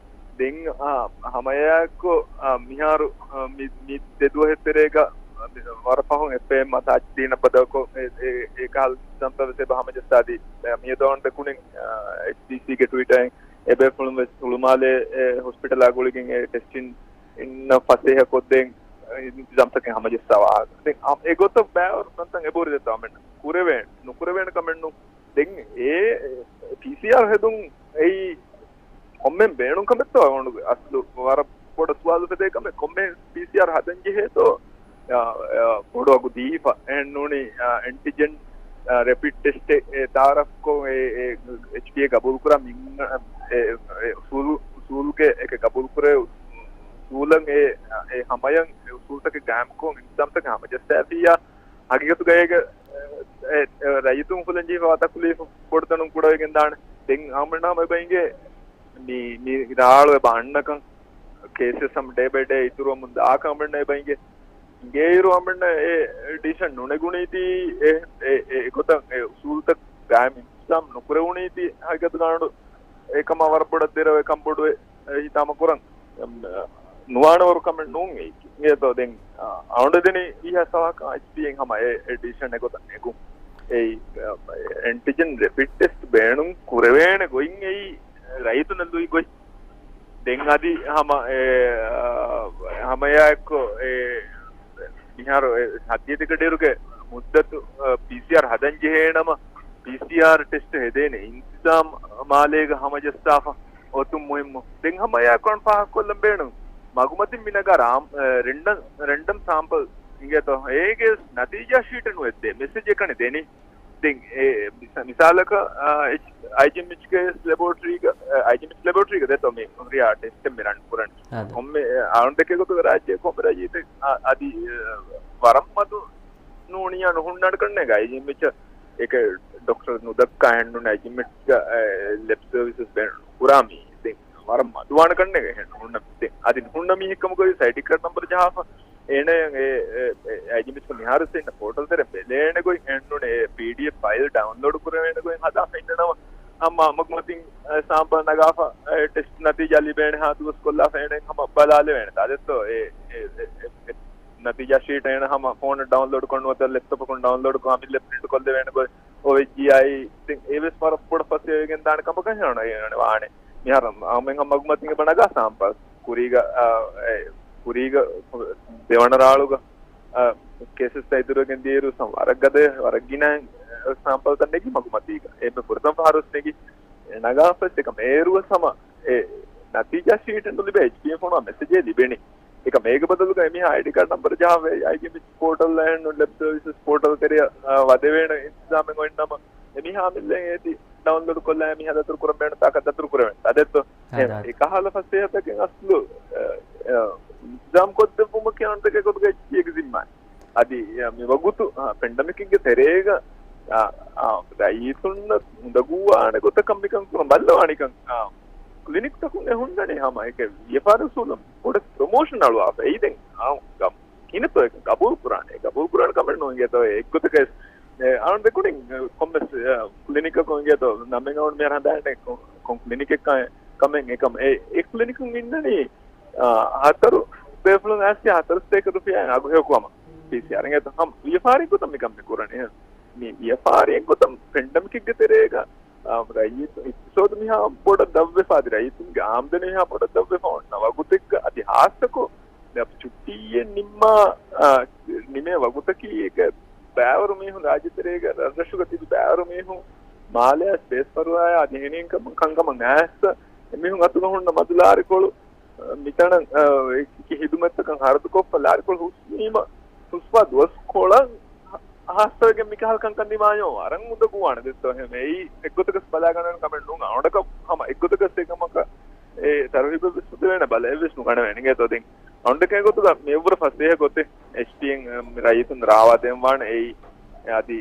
ދެން، އާ، ހަމައެއާއެކު، އާ، މިހާރު، އާ، މި، މި ދެ ދުވަހެއް ތެރޭގަ، އާ، މި ވަރަށް ފަހުން އެފްއޭއެމް އާ ތާޖްދީނަށް ބަދަލުކޮށް، އެ، އެ، އެ ކަހަލަ ސަންތަވެސް އެބަ ހަމަޖައްސާދީ، އާ، މިއަދު އަޅުގަނޑު ދެކުނިން، އާ، އެޗްޑީސީގެ ޓްވިޓަރުން އެބޭފުޅުން ވެސް ހުޅުމާލޭ، އެ، ހޮސްޕިޓަލާ ގުޅިގެން އެ ޓެސްޓިން އިންނަ ފަސޭހަ ކޮށްދޭން އިންތިޒާމްތަކެއް ހަމަޖައްސަވާ. ދެން އަ-، އެގޮތަށް ބައިވަރު ތަންތަން އެބަހުރި ދެތޯ އަމެން ކުރެވޭނެ، ނުކުރެވޭނެ ކަމެއް ނޫން. ދެން އެ ޕީސީއާރް ހެދުން އެއީ ކޮންމެ ބޭނުން ކަމެއްތޯ؟ އަޅުގަނޑު އަސްލު ވަރަށް ބޮޑަށް ސުވާލު ފެދޭ ކަމެއް. ކޮންމެ ޕީސީއާރް ހަދަން ޖެހޭތޯ، އާ، އާ، ބޮޑު އަގު ދީފަ. އެހެން ނޫނީ، އާ، އެންޓިޖެން، އާ، ރެޕިޑް ޓެސްޓެއް، އެ، ތައާރަފްކޮށް، އެ، އެ، އެޗްޕީއޭ ގަބޫލުކުރާ މި، އެ، އެ، އުސޫލު، އުސޫލުގެ އެކެއް ގަބޫލުކުރޭ އުސޫލަށް އެ، އެ ހަމަޔަށް އެ އުސޫލުތަކެއް ގާއިމްކޮށް އިންތިޒާމްތަކެއް ހަމަޖައްސާފިއްޔާ، ހަގީގަތުގައިގަ، އެ، އެ، ރައްޔިތުން ކުލަންޖެހިފަވާ ތަކުލީފު ބޮޑުތަނުން ކުޑަވެގެން ދާނެ. ދެން އަހަންނަމަ އެބަ އިނގޭ މި، މި ރާޅު އެބަ އަންނަކަން، ކޭސެސް ހަމަ ޑޭ ބައި ޑޭ އިތުރުވަމުން ދާކަން އަމެންނަ އެބަ އިނގޭ. އިނގޭއިރު އަމެންނަ އެ ޑިސިޝަން ނުނެގުނީތީ، އެ، އެ، އެ ގޮތަށް އެ އުސޫލުތައް ގާއިމް އިންތިޒާމް ނުކުރެވުނީތީ، ހަގީގަތުގަ އަޅުގަނޑު އެކަމާ ވަރަށް ބޮޑަށް ދެރަވެ ކަންބޮޑުވެ، އެ، ހިތާމަ ކުރަން، އެ، ނުވާނެ ވަރު ކަމެއް ނޫން އެއީ. އިނގޭތޯ ދެން، އަ، އަޅުގަނޑު ދެނީ އިހާ ސަވާކަށް އެޗްޕީއޭއިން ހަމަ އެ، އެ ޑިސިޝަން އެގޮތަށް ނެގުން. އެއީ، އެ، އެންޓިޖެން ރެޕިޑް ޓެސްޓް ބޭނުން ކުރެވޭނެ ގޮތް އެއީ، ރައްޔިތުންނަށް ލުއި ގޮތް. ދެން އަދި ހަމަ އެ، އާ، ހަމައެއާއެއްކޮށް އެ، މިހާރު އެ ހައްދިޔަ ދެކެ ޑޭރުގެ މުއްދަތު، އާ، ޕީސީއާރް ހަދަން ޖެހޭނަމަ، ޕީސީއާރް ޓެސްޓް ހެދޭނެ އިންތިޒާމް މާލޭގަ ހަމަޖައްސާފަ އޮތުން މުހިއްމު. ދެން ހަމައެއާއެކު ފާހަގަކޮށްލަން ބޭނުން. މަގުމަތިން މި ނަގާ ރާމް-، އެ، ރެންޑަމް، ރެންޑަމް ސާމްޕަލް އިނގޭތޯ؟ އޭގެ ނަތީޖާ ޝީޓެއް ނުވެއްދޭ. މެސެޖެއް ކަނި ދެނީ. ދެން އެ މިސާ-، މިސާލަކަށް، އާ، އެޗް-، އައިޖީއެމްއެޗްގެ ލެބޯޓްރީގަ، އައިޖީއެމްއެޗް ލެބޯޓްރީގަ ދެތޯ މި ހުރިހާ ޓެސްޓެއް މި ރަން ކުރަން. އާދެ. ކޮންމެ، އާ، އަޅުގަނޑު ދެކޭ ގޮތުގަ ރާއްޖޭ ކޮންމެ ރައްޔިތެއް، އާ، އަދި، އެ، ވަރަށް މަދު ނޫނިއްޔާ ނުހުންނާނެ ކަންނޭނގެ އައިޖީއެމްއެޗަށް އެކެއް ޑޮކްޓަރ ނުދައްކާ އެހެންނޫން އައިޖީއެމްއެޗްގަ، އެ، ލެބް ސަރވިސަސް ބޭނުން ކުރާ މީ. ދެން ވަރަށް މަދުވާނެ ކަންނޭނގެ އެހެން ނޫންނަ. ދެން އަދި ނުހުންނަ މީހެއްކަމުގައި އައިޑީ ކާޑް ނަމްބަރު ޖަހާފަ އޭނަ އެ، އެ، އެ، އައިޖީއެމްއެޗްގެ މިހާރު ސެން ޕޯޓަލް ތެރެ ބެލޭނެ ގޮތް އެންނުނެ ޕީޑީއެފް ފައިލް ޑައުންލޯޑް ކުރެވޭނެ ގޮތް ހަދާފަ އިންނަނަމަ، ހަމަ މަގުމަތިން، އެ، ސާމްޕަލް ނަގާފަ، އެ، ޓެސްޓް ނަތީޖާ ލިބޭނެ ހާ ދުވަސް ކޮށްލާފަ އޭނަ ހަމަ ބަލާލެވޭނެ. އާދެއްތޯ އެ، އެ، އެ، އެ، ނަތީޖާ ޝީޓް އޭނަ ހަމަ ފޯނަށް ޑައުންލޯޑް ކޮށް ނުވަތަ ލެޕްޓޮޕަކުން ޑައުންލޯޑް ކޮށް އަމިއްލަ ޕްރިންޓް ކޮށްލެވޭނެ ގޮތް އޮވެއްޖިއްޔާއި، ދެން އެވެސް ވަރަށް ބޮޑަށް ފަސޭހަވެގެން ދާނެ ކަމަކަށް ހެން އޭނަ ވާނެ. މިހާރު އަމެން ހަމަ މަގުމަތިން އެބަ ނަގާ ސާމްޕަލް ކުރީގަ، އާ، އެ، ކުރީގަ ދެވަނަ ރާޅުގަ، އާ، ކޭސަސް އެދުރުވެގެން ދިޔައިރު ސަމް ވަރަށް ގަދަ ވަރަށް ގިނަ، އެ، ސާމްޕަލްތައް ނެގި މަގުމަތީގަ. އެންމެ ފުރަތަމަ ފަހަރު ވެސް ނެގި ނަގާފަސް އެކަމް އޭރުވެސް ހަމަ އެ ނަތީޖާ ޝީޓެއް ނުލިބޭ އެޗްޕީއޭ ފޯނު މެސެޖެއް ލިބެނީ. އެކަމް އޭގެ ބަދަލުގަ އެމީހާ އައިޑީ ކާޑް ނަމްބަރު ޖަހާފަ އައިޖީއެމްއެޗް ޕޯޓަލް އެހެންނު ލެބް ސަރވިސަސް ޕޯޓަލް ތެރެއަށް، އާ، ވަދެވޭނެ އިންތިޒާމެއް އޮތްނަމަ، އެމީހާ އަމިއްލައަށް އޭތި ޑައުންލޯޑް ކޮށްލާ އެމީހާ ދަތުރު ކުރަން ބޭނުން ތާކަށް ދަތުރު ކުރެވޭނެ. އާދެއްތޯ؟ އާދެ، އެ، އާދެ. އެކަހަލަ ފަސޭހަތަކެއް އަސްލު، އެ، އެ، އިންތިޒާމް ކޮށްދެއްވުމަކީ އަންތަކެއް ގޮތުގަ އެޗްޕީއޭގެ ޒިންމާ. އަދި، އެ، މި ވަގުތު، އާ، ޕެންޑަމިކްގެ ތެރޭގަ، އާ، އާ، ރައްޔިތުންނަށް އުނދަގޫވާނެ ގޮތަކަށް މިކަން ކުރަން ބައްލަވާނެކަން، އާ، ކްލިނިކްތަކުން އެ ހުންނަނީ ހަމަ އެކެއް ވިޔަފާރި އުސޫލުން ބޮޑެތި ޕްރޮމޯޝަން އަޅުވާފަ. އެއީ ދެން އާ، ގަ-، ކިނެތޯ އެކަން ގަބޫލު ކުރާނެ؟ ގަބޫލު ކުރާނެ ކަމެއް ނޫން އިނގޭތޯ. އެއްގޮތަކަށް އެ، އަޅުން ދެކުނިން، އެ، ކޮންމެސް، އެ، ކްލިނިކަކުން އިނގޭތޯ ނަމެއް އަޅުން މިހާރު ހަނދާނެ ކޮ-، ކޮން ކްލިނިކެއް ކަ-، ކަމެއް އެކަމް އެ، އެ ކްލިނިކުން އިންނަނީ، އާ، ހަތަރު ބޭފުޅުން އައިސް ހަތަރު ސަތޭކަ ރުފިޔާއިން އަގު ހެޔޮކު ހަމަ ޕީސީއާރ އިނގޭތޯ ހަމަ ވިޔަފާރި ގޮތަށް މިކަން މި ކުރަނީ. މި ވިޔަފާރި ގޮތަށް ޕެންޑަމިކްގެ ތެރޭގަ އާ، ރައްޔިތު އިޤްތިޞާދު މިހާ ބޮޑަށް ދަށްވެފަ، އަދި ރައްޔިތުންގެ އާމްދަނީ މިހާ ބޮޑަށް ދަށްވެފަ އޮންނަ ވަގުތެއްގަ، އަދި ހާއްސަކޮށް މި ޗުއްޓީއެއް ނިންމާ، އާ، ނިމޭ ވަގުތަކީ އޭގެ ބައިވަރު މީހުން ރާއްޖެތެރޭގަ ރަށްރަށުގަ ތިބި ބައިވަރު މީހުން މާލެއަށް ބޭސްފަރުވާޔާ އަދި އެހެނިހެން ކަމަށް ކަންކަމަށް އައިސް އެމީހުން އަތުގަ ހުންނަ މަދު ލާރިކޮޅު މިތަނަށް، އާ، އެކި ހިދުމަތްތަކަށް ހަރަދުކޮށްފަ ލާރިކޮޅު ހުސްވީމަ، ހުސްވާ ދުވަސްކޮޅަށް ހާއްސަވެގެން މިކަހަލަ ކަންކަން ދިމާޔޯ ވަރަށް އުނދަގޫވާނެ ދެއްތޯ ހެމެ. އެއީ އެއްގޮތަކަސް ބަލާގަންނަވަން ކަމެއް ނޫން. އަޅުގަނޑަކަށް ހަމަ އެއްގޮތަކަސް އެކަމަކަށް އެ ތަރުހީބެއް ވެސް ނުދެވޭނެ، ބަލައެއް ވެސް ނުގަނެވޭނެ އިނގޭތޯ. ދެން އަޅުގަނޑަކަށް އެގޮތުގަ މިއަށްވުރެ ފަސޭހަ ގޮތެއް އެޗްޓީއެން ރައްޔިތުން ރާވާ ދޭންވާނެ. އެއީ އަދި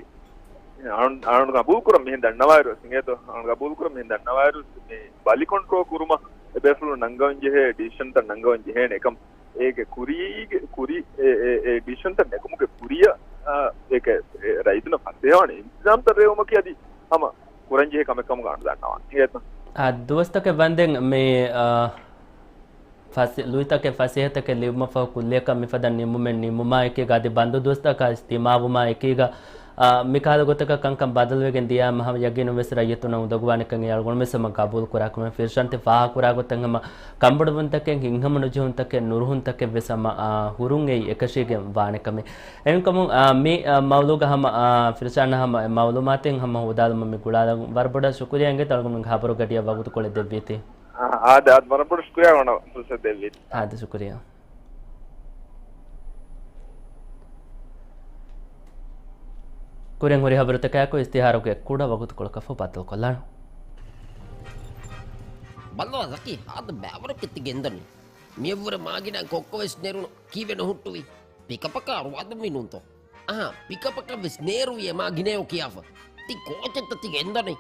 އަޅު، އަޅު ގަބޫލު ކުރަން މިހެން ދަންނަވާއިރު ވެސް އިނގޭތޯ، އަޅު ގަބޫލު ކުރަން މިހެން ދަންނަވާއިރު ވެސް މި ބަލި ކޮންޓްރޯލް ކުރުމަށް އެބޭފުޅުން ނަންގަވަން ޖެހޭ ޑިސިޝަންތައް ނަންގަވަން ޖެހޭނެ. އެކަމް އޭގެ ކުރީގެ، ކުރި، އެ، އެ، އެ ޑިސިޝަންތައް ނެގުމުގެ ކުރިއަށް އާ، އޭކަ ރައްޔިތުންނަށް ފަސޭހަވާނެ އިންތިޒާމްތައް ރޭވުމަކީ އަދި ހަމަ ކުރަންޖެހޭ ކަމެއް ކަމުގަ އަންނަ ދަންނަވާނެ. އިނގޭތަ؟ އާ، ދުވަސްތަކެއް ވަންދެން މި، އާ، ފަސޭ-، ލުއިތަކެއް ފަސޭހަތަކެއް ލިބުމަށްފަހު ކުއްލިއަކަށް މިފަދަ ނިމުމެއް ނިމުމާ އެކީގަ އަދި ބަންދު ދުވަސްތަކަށް ދިމާވުމާ އެކީގަ، އާ، މިކަހަލަ ގޮތަކަށް ކަންކަން ބަދަލުވެގެން ދިޔާމަ ހަމަ ޔަގީނުން ވެސް ރައްޔިތުންނަށް އުނދަގޫވާނެކަން އެ އަޅުގަނޑު ވެސް ހަމަ ގަބޫލު ކުރާ ކަމެއް. ފިރިޝާން ތި ފާހަގަކުރާ ގޮތަށް ހަމަ ކަންބޮޑުވުންތަކެއް، ހިތްހަމަނުޖެހުންތަކެއް، ނުރުހުންތަކެއް ވެސް ހަމަ، އާ، ހުރުން އެއީ އެކަށީގެން ވާނެ ކަމެއް. އެހެންކަމުން، އާ، މި، އާ، މައުލޫގަ ހަމަ، އާ، ފިރިޝާން ހަމަ އެ މައުލޫމާތެއް ހަމަ ހޯދާލުމަށް މި ގުޅާލަން ވަރަށް ބޮޑަށް ޝުކުރިޔާ އިނގޭތޯ އަޅުގަނޑުމެންގެ ހަބަރު ގަޑިއަށް ވަގުތުކޮޅެއް ދެއްވީތީ. އާ، އާދެ، އާދެ، ވަރަށް ބޮޑަށް ޝުކުރިޔާ ވަނަ ފުރުސަތު ދެއްވީތީ. އާދެ، ޝުކުރިޔާ. ކުރިން ހުރި ހަބަރުތަކާއެކު އިސްތިހާރުގެ ކުޑަ ވަގުތުކޮޅަކަށްފަހު ބައްދަލުކޮށްލާނަން. ބައްލަވާ ޒަކީ، ހާދަ ބައިވަރު ކެތި ގެންދަނީ. މިއަށްވުރެ މާގިނަ ކޮއްކޮ ވެސް ނެރުނު. ކީއްވެ ނުހުއްޓުވީ؟ ޕިކަޕަކާ ރުވާދުންވީ ނޫންތޯ؟ އަހާ، ޕިކަޕަކަށް ވެސް ނޭރުވި އެ މާގިނައޯ ކިޔާފަ. ތި ކޯޗެއްތަ ތި ގެންދަނީ؟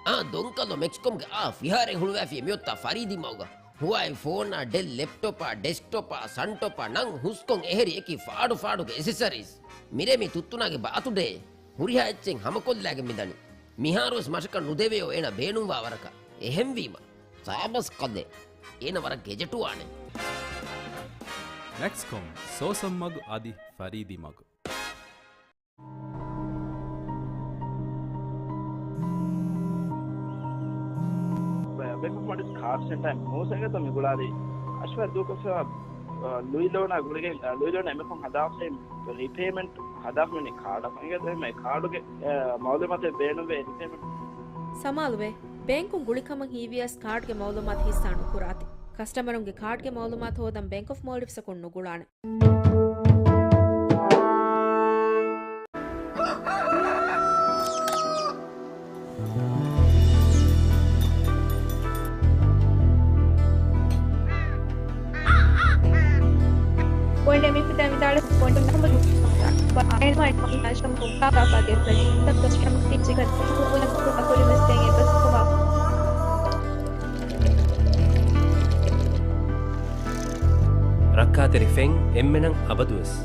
އާ، ދޮންކަލޯ މެކްސްކޮމްގެ އާ ފިހާރައެއް ހުޅުވާފި މިއޮތާ ފަރީދީ މަގުގަ. ހުވާއި ފޯނާ، ޑެލް ލެޕްޓޮޕާ، ޑެސްކްޓޮޕާ، ސަންޓޮޕާ ނަން ހުސްކޮން އެހެރި އެކި ފާޑު ފާޑުގެ އެސެސަރީސް. މިރޭ މި ތުއްތުނާގެ ބާތުޑޭ. ހުރިހާ އެއްޗެއް ހަމަކޮށްލާގެން މިދަނީ. މިހާރުވެސް މަށަކަށް ނުދެވެޔޯ އޭނަ ބޭނުންވާ ވަރަކަށް. އެހެންވީމަ، ސާބަސް ކަލޭ. އޭނަ ވަރަށް ގެޖެޓުވާނެ. މެކްސްކޮމް، ސޯސަން މަގު އަދި ފަރީދީ މަގު. ބޭކަށް މަޑިސް ކާޑް ސެންޓަރ މޫސަގެތަ މި ގުޅާލީ. އަޝްވާ ދޫކޮށްފަ، އަ، ލުއި ލޯނާ ގުޅިގެން، އަ، ލުއި ލޯނާ އެމެކޮން ހަދާފައި ރީޕޭމެންޓް ހަދާފަ މިނި ކާޑަކަށް އިނގޭތަ އެހެން ކާޑުގެ، އަ، މައުލޫމާތެއް ބޭނުންވޭ ރީޕޭމެންޓް. ސަމާލުވޭ. ބޭންކުން ގުޅިކަމަށް ހީވިޔަސް ކާޑްގެ މައުލޫމާތު ހިއްސާ ނުކުރާތި. ކަސްޓަމަރުންގެ ކާޑްގެ މައުލޫމާތު ހޯދަން ބޭންކް އޮފް މޯލްޑިވްސްއަކުން ނުގުޅާނެ. ޕޮއިންޓެއް މި ފިތާ ވިދާޅު ޕޮއިންޓު ނަމަ އައިމަ އަށަމް ކުއްކާ ކާފާގެ ފެށި ތައްތަސް ކަމް ތިއްޗިގަ ކުރި މަސް ކުރި އެބަސްކުމާ. ރައްކާތެރި ފެން އެންމެނަށް އަބަދުވެސް.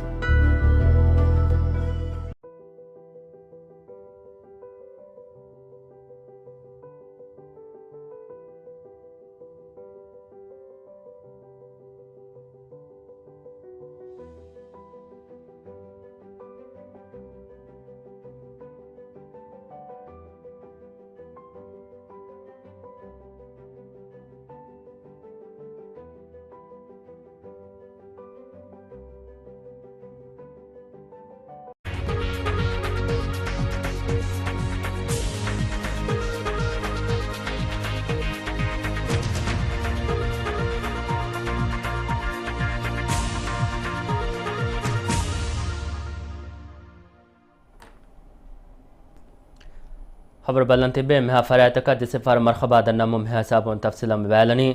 ހަބަރު ބަލަން ތިބޭ މިހާ ފަރާތްތަކަށް ދިސެފާރު މަރްހަބާ ދަންނަމުން މިހާ ސާބުން ތަފްސީލަށް މިވާލަނީ.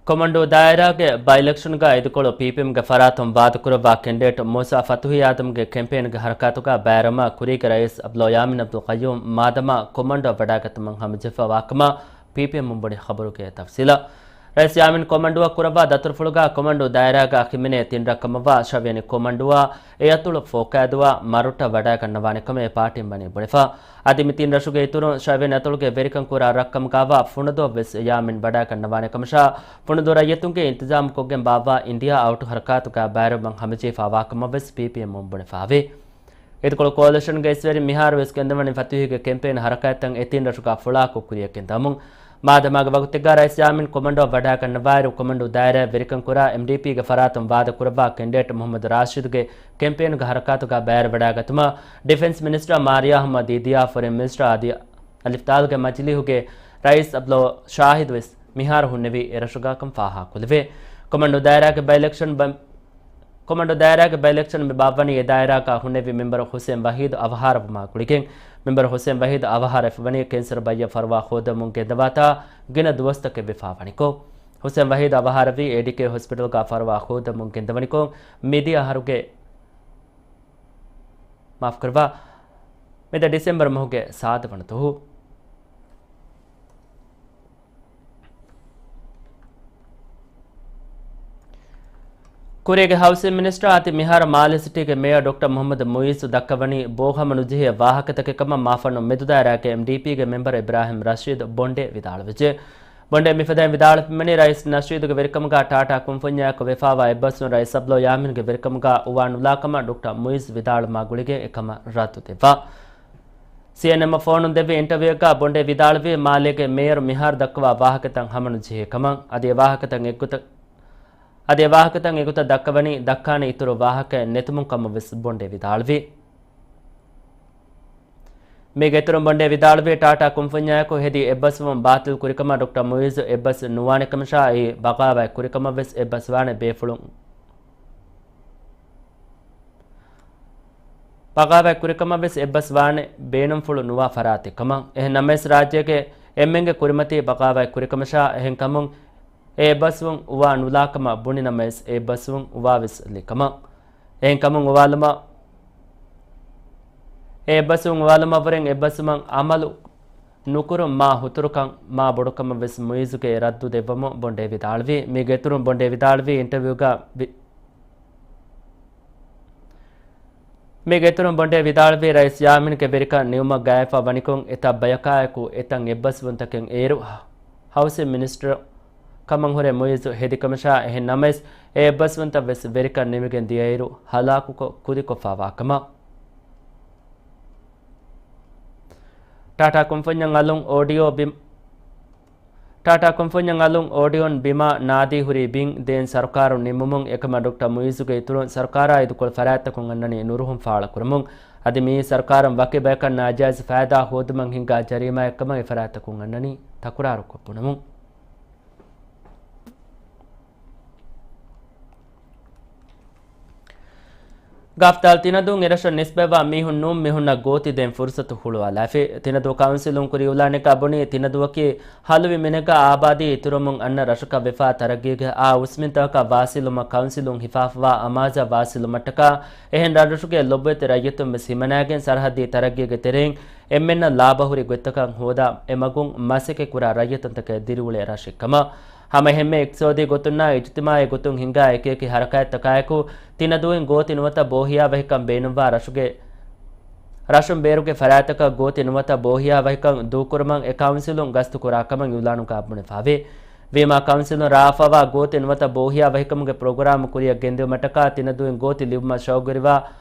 ކޮމަންޑޫ ދާއިރާގެ ބައި އިލެކްޝަންގަ އިދިކޮޅު ޕީޕީއެމްގެ ފަރާތުން ވާދަކުރައްވާ ކެންޑިޑޭޓް މޫސާ ފަތުހީ އާދަމްގެ ކެމްޕޭންގެ ހަރަކާތުގަ ބައިވެރިވުމަށް ކުރީގެ ރައީސް އަބްދުﷲ ޔާމީން އަބްދުލް ޤައްޔޫމް މާދަމާ ކޮމަންޑޫއަށް ވަޑައިގަތުމަށް ހަމަޖެހިފަ ވާކަމަށް ޕީޕީއެމުން ބުނި ޚަބަރުގެ ތަފްސީލަށް. ރައީސް ޔާމީން ކޮމަންޑޫއަށް ކުރައްވާ ދަތުރުފުޅުގަ ކޮމަންޑޫ ދާއިރާގަ ހިމެނޭ ތިން ރަށް ކަމަށްވާ ޝަވިޔަނި ކޮމަންޑޫއާ އެ އަތޮޅު ފޯކައިދުވާ މަރުޓަށް ވަޑައިގަންނަވާނެ ކަމަށް އެ ޕާޓީން ވަނީ ބުނެފަ. އަދި މި ތިން ރަށުގެ އިތުރުން ޝަވިޔަނި އަތޮޅުގެ ވެރިކަން ކުރާ ރަށް ކަމުގަވާ ފުނަދޫއަށް ވެސް ޔާމީން ވަޑައިގަންނަވާނެ ކަމަށާ، ފުނަދޫ ރައްޔިތުންގެ އިންތިޒާމު ކޮށްގެން ބާއްވާ އިންޑިއާ އައުޓް ހަރަކާތުގަ ބައިވެރިވުމަށް ހަމަޖެހިފަ ވާކަމަށް ވެސް ޕީޕީއެމުން ބުނެފައިވޭ. އިދިކޮޅު ކޯލިޝަންގެ އިސްވެރިން މިހާރު ވެސް ގެންދަވަނީ ފަތުހީގެ ކެމްޕޭން ހަރަކާތްތައް އެ ތިން ރަށުގަ ފުޅާކޮށް ކުރިއަށް ގެންދަވަމުން. މާދަމާގެ ވަގުތެއްގަ ރައީސް ޔާމީން ކޮމަންޑޫއަށް ވަޑައިގަންނަވާއިރު، ކޮމަންޑޫ ދާއިރާއަށް ވެރިކަން ކުރާ އެމްޑީޕީގެ ފަރާތުން ވާދަ ކުރައްވާ ކެންޑިޑޭޓް މުހައްމަދު ރާޝިދުގެ ކެމްޕޭނުގެ ހަރަކާތުގަ ބައިވެރިވަޑައިގަތުމަށް ޑިފެންސް މިނިސްޓަރ މާރިޔާ ހަމަ ދީދިޔާ، ފޮރިން މިނިސްޓަރ އަދި އަލިފްތާލުގެ މަޖިލީހުގެ ރައީސް އަބްދުﷲ ޝާހިދު ވެސް މިހާރު ހުންނެވި އެ ރަށުގަކަން ފާހަގަކުރެވޭ. ކޮމަންޑޫ ދާއިރާގެ ބައި އިލެކްޝަން ބަ-، ކޮމަންޑޫ ދާއިރާގެ ބައި އިލެކްޝަން މި ބާއްވަނީ އެ ދާއިރާގަ ހުންނެވި މެމްބަރު ހުސެން ވަހީދު އަވަހާރަވުމާ ގުޅިގެން. މެމްބަރު ހުސެން ވަހީދު އަވަހާރަވެފަ ވަނީ ކެންސަރު ބައްޔަށް ފަރުވާ ހޯދަމުން ގެންދަވާތާ ގިނަ ދުވަސްތަކެއް ވެފަ ވަނިކޮށް. ހުސެން ވަހީދު އަވަހާރަވީ އޭޑީކޭ ހޮސްޕިޓަލްގަ ފަރުވާ ހޯދަމުން ގެންދަވަނިކޮށް، މިދިޔަ އަހަރުގެ، މާފުކުރައްވާ، މިދިޔަ ޑިސެމްބަރު މަހުގެ ސާދަ ވަނަ ދުވަހު. ކުރީގެ ހައުސިން މިނިސްޓަރ އަދި މިހާރު މާލެ ސިޓީގެ މޭޔަރ ޑޮކްޓަރ މުހައްމަދު މުއިއްޒު ދައްކަވަނީ ބޯ ހަމަ ނުޖެހޭ ވާހަކަތަކެއް ކަމަށް މާފަންނު މެދުދާއިރާގެ އެމްޑީޕީގެ މެމްބަރ އިބްރާހިމް ރަޝީދު ބޮނޑޭ ވިދާޅުވެއްޖެ. ބޮނޑޭ މިފަދައިން ވިދާޅުވެމިނީ ރައީސް ނަޝީދުގެ ވެރިކަމުގަ ޓާޓާ ކުންފުންޏާއެކު ވެފާވާ އެއްބަސްވުން ރައީސް އަބްދުﷲ ޔާމީންގެ ވެރިކަމުގަ އުވާ ނުލާކަމަށް ޑޮކްޓަރ މުއިއްޒު ވިދާޅުމާ ގުޅިގެން އެކަމަށް ރައްދު ދެއްވާ. ސީއެންއެމްއަށް ފޯނުން ދެއްވި އިންޓަވިއުއެއްގަ ބޮނޑޭ ވިދާޅުވީ މާލޭގެ މޭޔަރު މިހާރު ދައްކަވާ ވާހަކަތައް ހަމަނުޖެހޭ ކަމަށް. އަދި އެ ވާހަކަތައް އެއްގޮތަށް އަދި އެ ވާހަކަތައް އެގޮތަށް ދައްކަވަނީ ދައްކާނެ އިތުރު ވާހަކައެއް ނެތުމުން ކަމަށް ވެސް ބޮނޑޭ ވިދާޅުވި. މީގެ އިތުރުން ބޮނޑޭ ވިދާޅުވީ ޓާޓާ ކުންފުންޏާއެކު ހެދި އެއްބަސްވުން ބާތިލް ކުރިކަމަށް ޑޮކްޓަރ މުއިއްޒު އެއްބަސް ނުވާނެ ކަމަށާ އެއީ ބަޣާވާތް ކުރިކަމަށް ވެސް އެއްބަސްވާނެ ބޭފުޅުން ބަޣާވާތް ކުރިކަމަށް ވެސް އެއްބަސް ވާނެ ބޭނުންފުޅު ނުވާ ފަރާތެއް ކަމަށް. އެހެން ނަމަވެސް ރާއްޖޭގެ އެންމެންގެ ކުރިމަތީ ބަޣާވާތް ކުރިކަމަށާ އެހެން ކަމުން އެ އެއްބަސްވުން އުވާ ނުލާކަމަށް ބުނި ނަމަވެސް އެ އެއްބަސްވުން އުވާވެސް ލިކަމަށް. އެހެން ކަމުން އުވާލުމަށް އެ އެއްބަސްވުން އުވާލުމަށްވުރެން އެއްބަސްވުމަށް އަމަލު ނުކުރުން މާ ހުތުރުކަން މާ ބޮޑުކަމަށް ވެސް މުއިއްޒުގެ ރައްދު ދެއްވަމުން ބޮނޑޭ ވިދާޅުވި. މީގެ އިތުރުން ބޮނޑޭ ވިދާޅުވީ އިންޓަވިއުގަ ވި-، މީގެ އިތުރުން ބޮނޑޭ ވިދާޅުވީ ރައީސް ޔާމީންގެ ވެރިކަން ނިމުމަށް ގާތްފަ ވަނިކޮށް އެތައް ބަޔަކާއެކު އެތައް އެއްބަސްވުންތަކެއް އޭރު ހައުސިން މިނިސްޓަރ ކަމަށް ހުރެ މުއިއްޒު ހެދިކަމަށާ އެހެން ނަމަވެސް އެ އެއްބަސްވުންތައް ވެސް ވެރިކަން ނިމިގެން ދިޔައިރު ހަލާކުކޮށް ކުދިކޮށްފާވާ ކަމަށް. ޓާޓާ ކުންފުންޏަށް އަލުން އޯޑިއޯ ބި-، ޓާޓާ ކުންފުންޏަށް އަލުން އޯޑިއޯން ބިމާ ނާދީ ހުރީ ބިން ދޭން ސަރުކާރުން ނިންމުމުން އެކަމަށް ޑޮކްޓަރ މުއިއްޒުގެ އިތުރުން ސަރުކާރާ އިދުކޮޅު ފަރާތްތަކުން އަންނަނީ ނުރުހުން ފާޅުކުރަމުން. އަދި މިއީ ސަރުކާރުން ވަކި ބަޔަކަށް ނާޖާއިޒް ފައިދާ ހޯދުމަށް ހިންގާ ޖަރީމާއެއްކަމަށް އެފަރާތްތަކުން އަންނަނީ ތަކުރާރުކޮށް ބުނަމުން. ގަފްތާލް ތިނަދޫން އެރަށަށް ނިސްބަތްވާ މީހުން ނޫން މީހުންނަށް ގޯތި ދޭން ފުރުސަތު ހުޅުވާލާފި. ތިނަދޫ ކައުންސިލުން ކުރިއުޅާނެކާ ބުނީ ތިނަދޫއަކީ ހަލުވި މިނެއްގަ އާބާދީ އިތުރުވަމުން އަންނަ ރަށަކަށް ވެފާ ތަރައްގީގެ އާ އުސްމިންތަކަކަށް ވާސިލުމަށް ކައުންސިލުން ހިފާފަވާ އަމާޒަށް ވާސިލުމަށްޓަކާ އެހެން ރަށްރަށުގެ ލޮބުވެތި ރައްޔިތުން ވެސް ހިމަނާގެން ސަރަހައްދީ ތަރައްގީގެ ތެރެއިން އެންމެންނަށް ލާބަހުރި ގޮތްތަކަށް ހޯދާ އެ މަގުން މަސައްކަތް ކުރާ ރައްޔިތުންތަކެއް ދިރިއުޅޭ ރަށެއްކަމަށް. ހަމައެހެންމެ އިޤްތިޞާދީ ގޮތުންނާ އިޖްތިމާޢީ ގޮތުން ހިންގާ އެކިއެކި ހަރަކާތްތަކާއެކު ތިނަދޫއިން ގޯތި ނުވަތަ ބޯހިޔާވަހިކަން ބޭނުންވާ ރަށުގެ، ރަށުން ބޭރުގެ ފަރާތްތަކަށް ގޯތި ނުވަތަ ބޯހިޔާވަހިކަން ދޫކުރުމަށް އެ ކައުންސިލުން ގަސްތުކުރާ ކަމަށް އިޢުލާނުގަ ބުނެފައިވޭ. ވީމާ ކައުންސިލުން ރާވާފައިވާ ގޯތި ނުވަތަ ބޯހިޔާވަހިކަމުގެ ޕްރޮގްރާމް ކުރިއަށް ގެންދިއުމަށްޓަކާ ތިނަދޫއިން ގޯތި ލިބުމަށް ޝައުގުވެރިވާ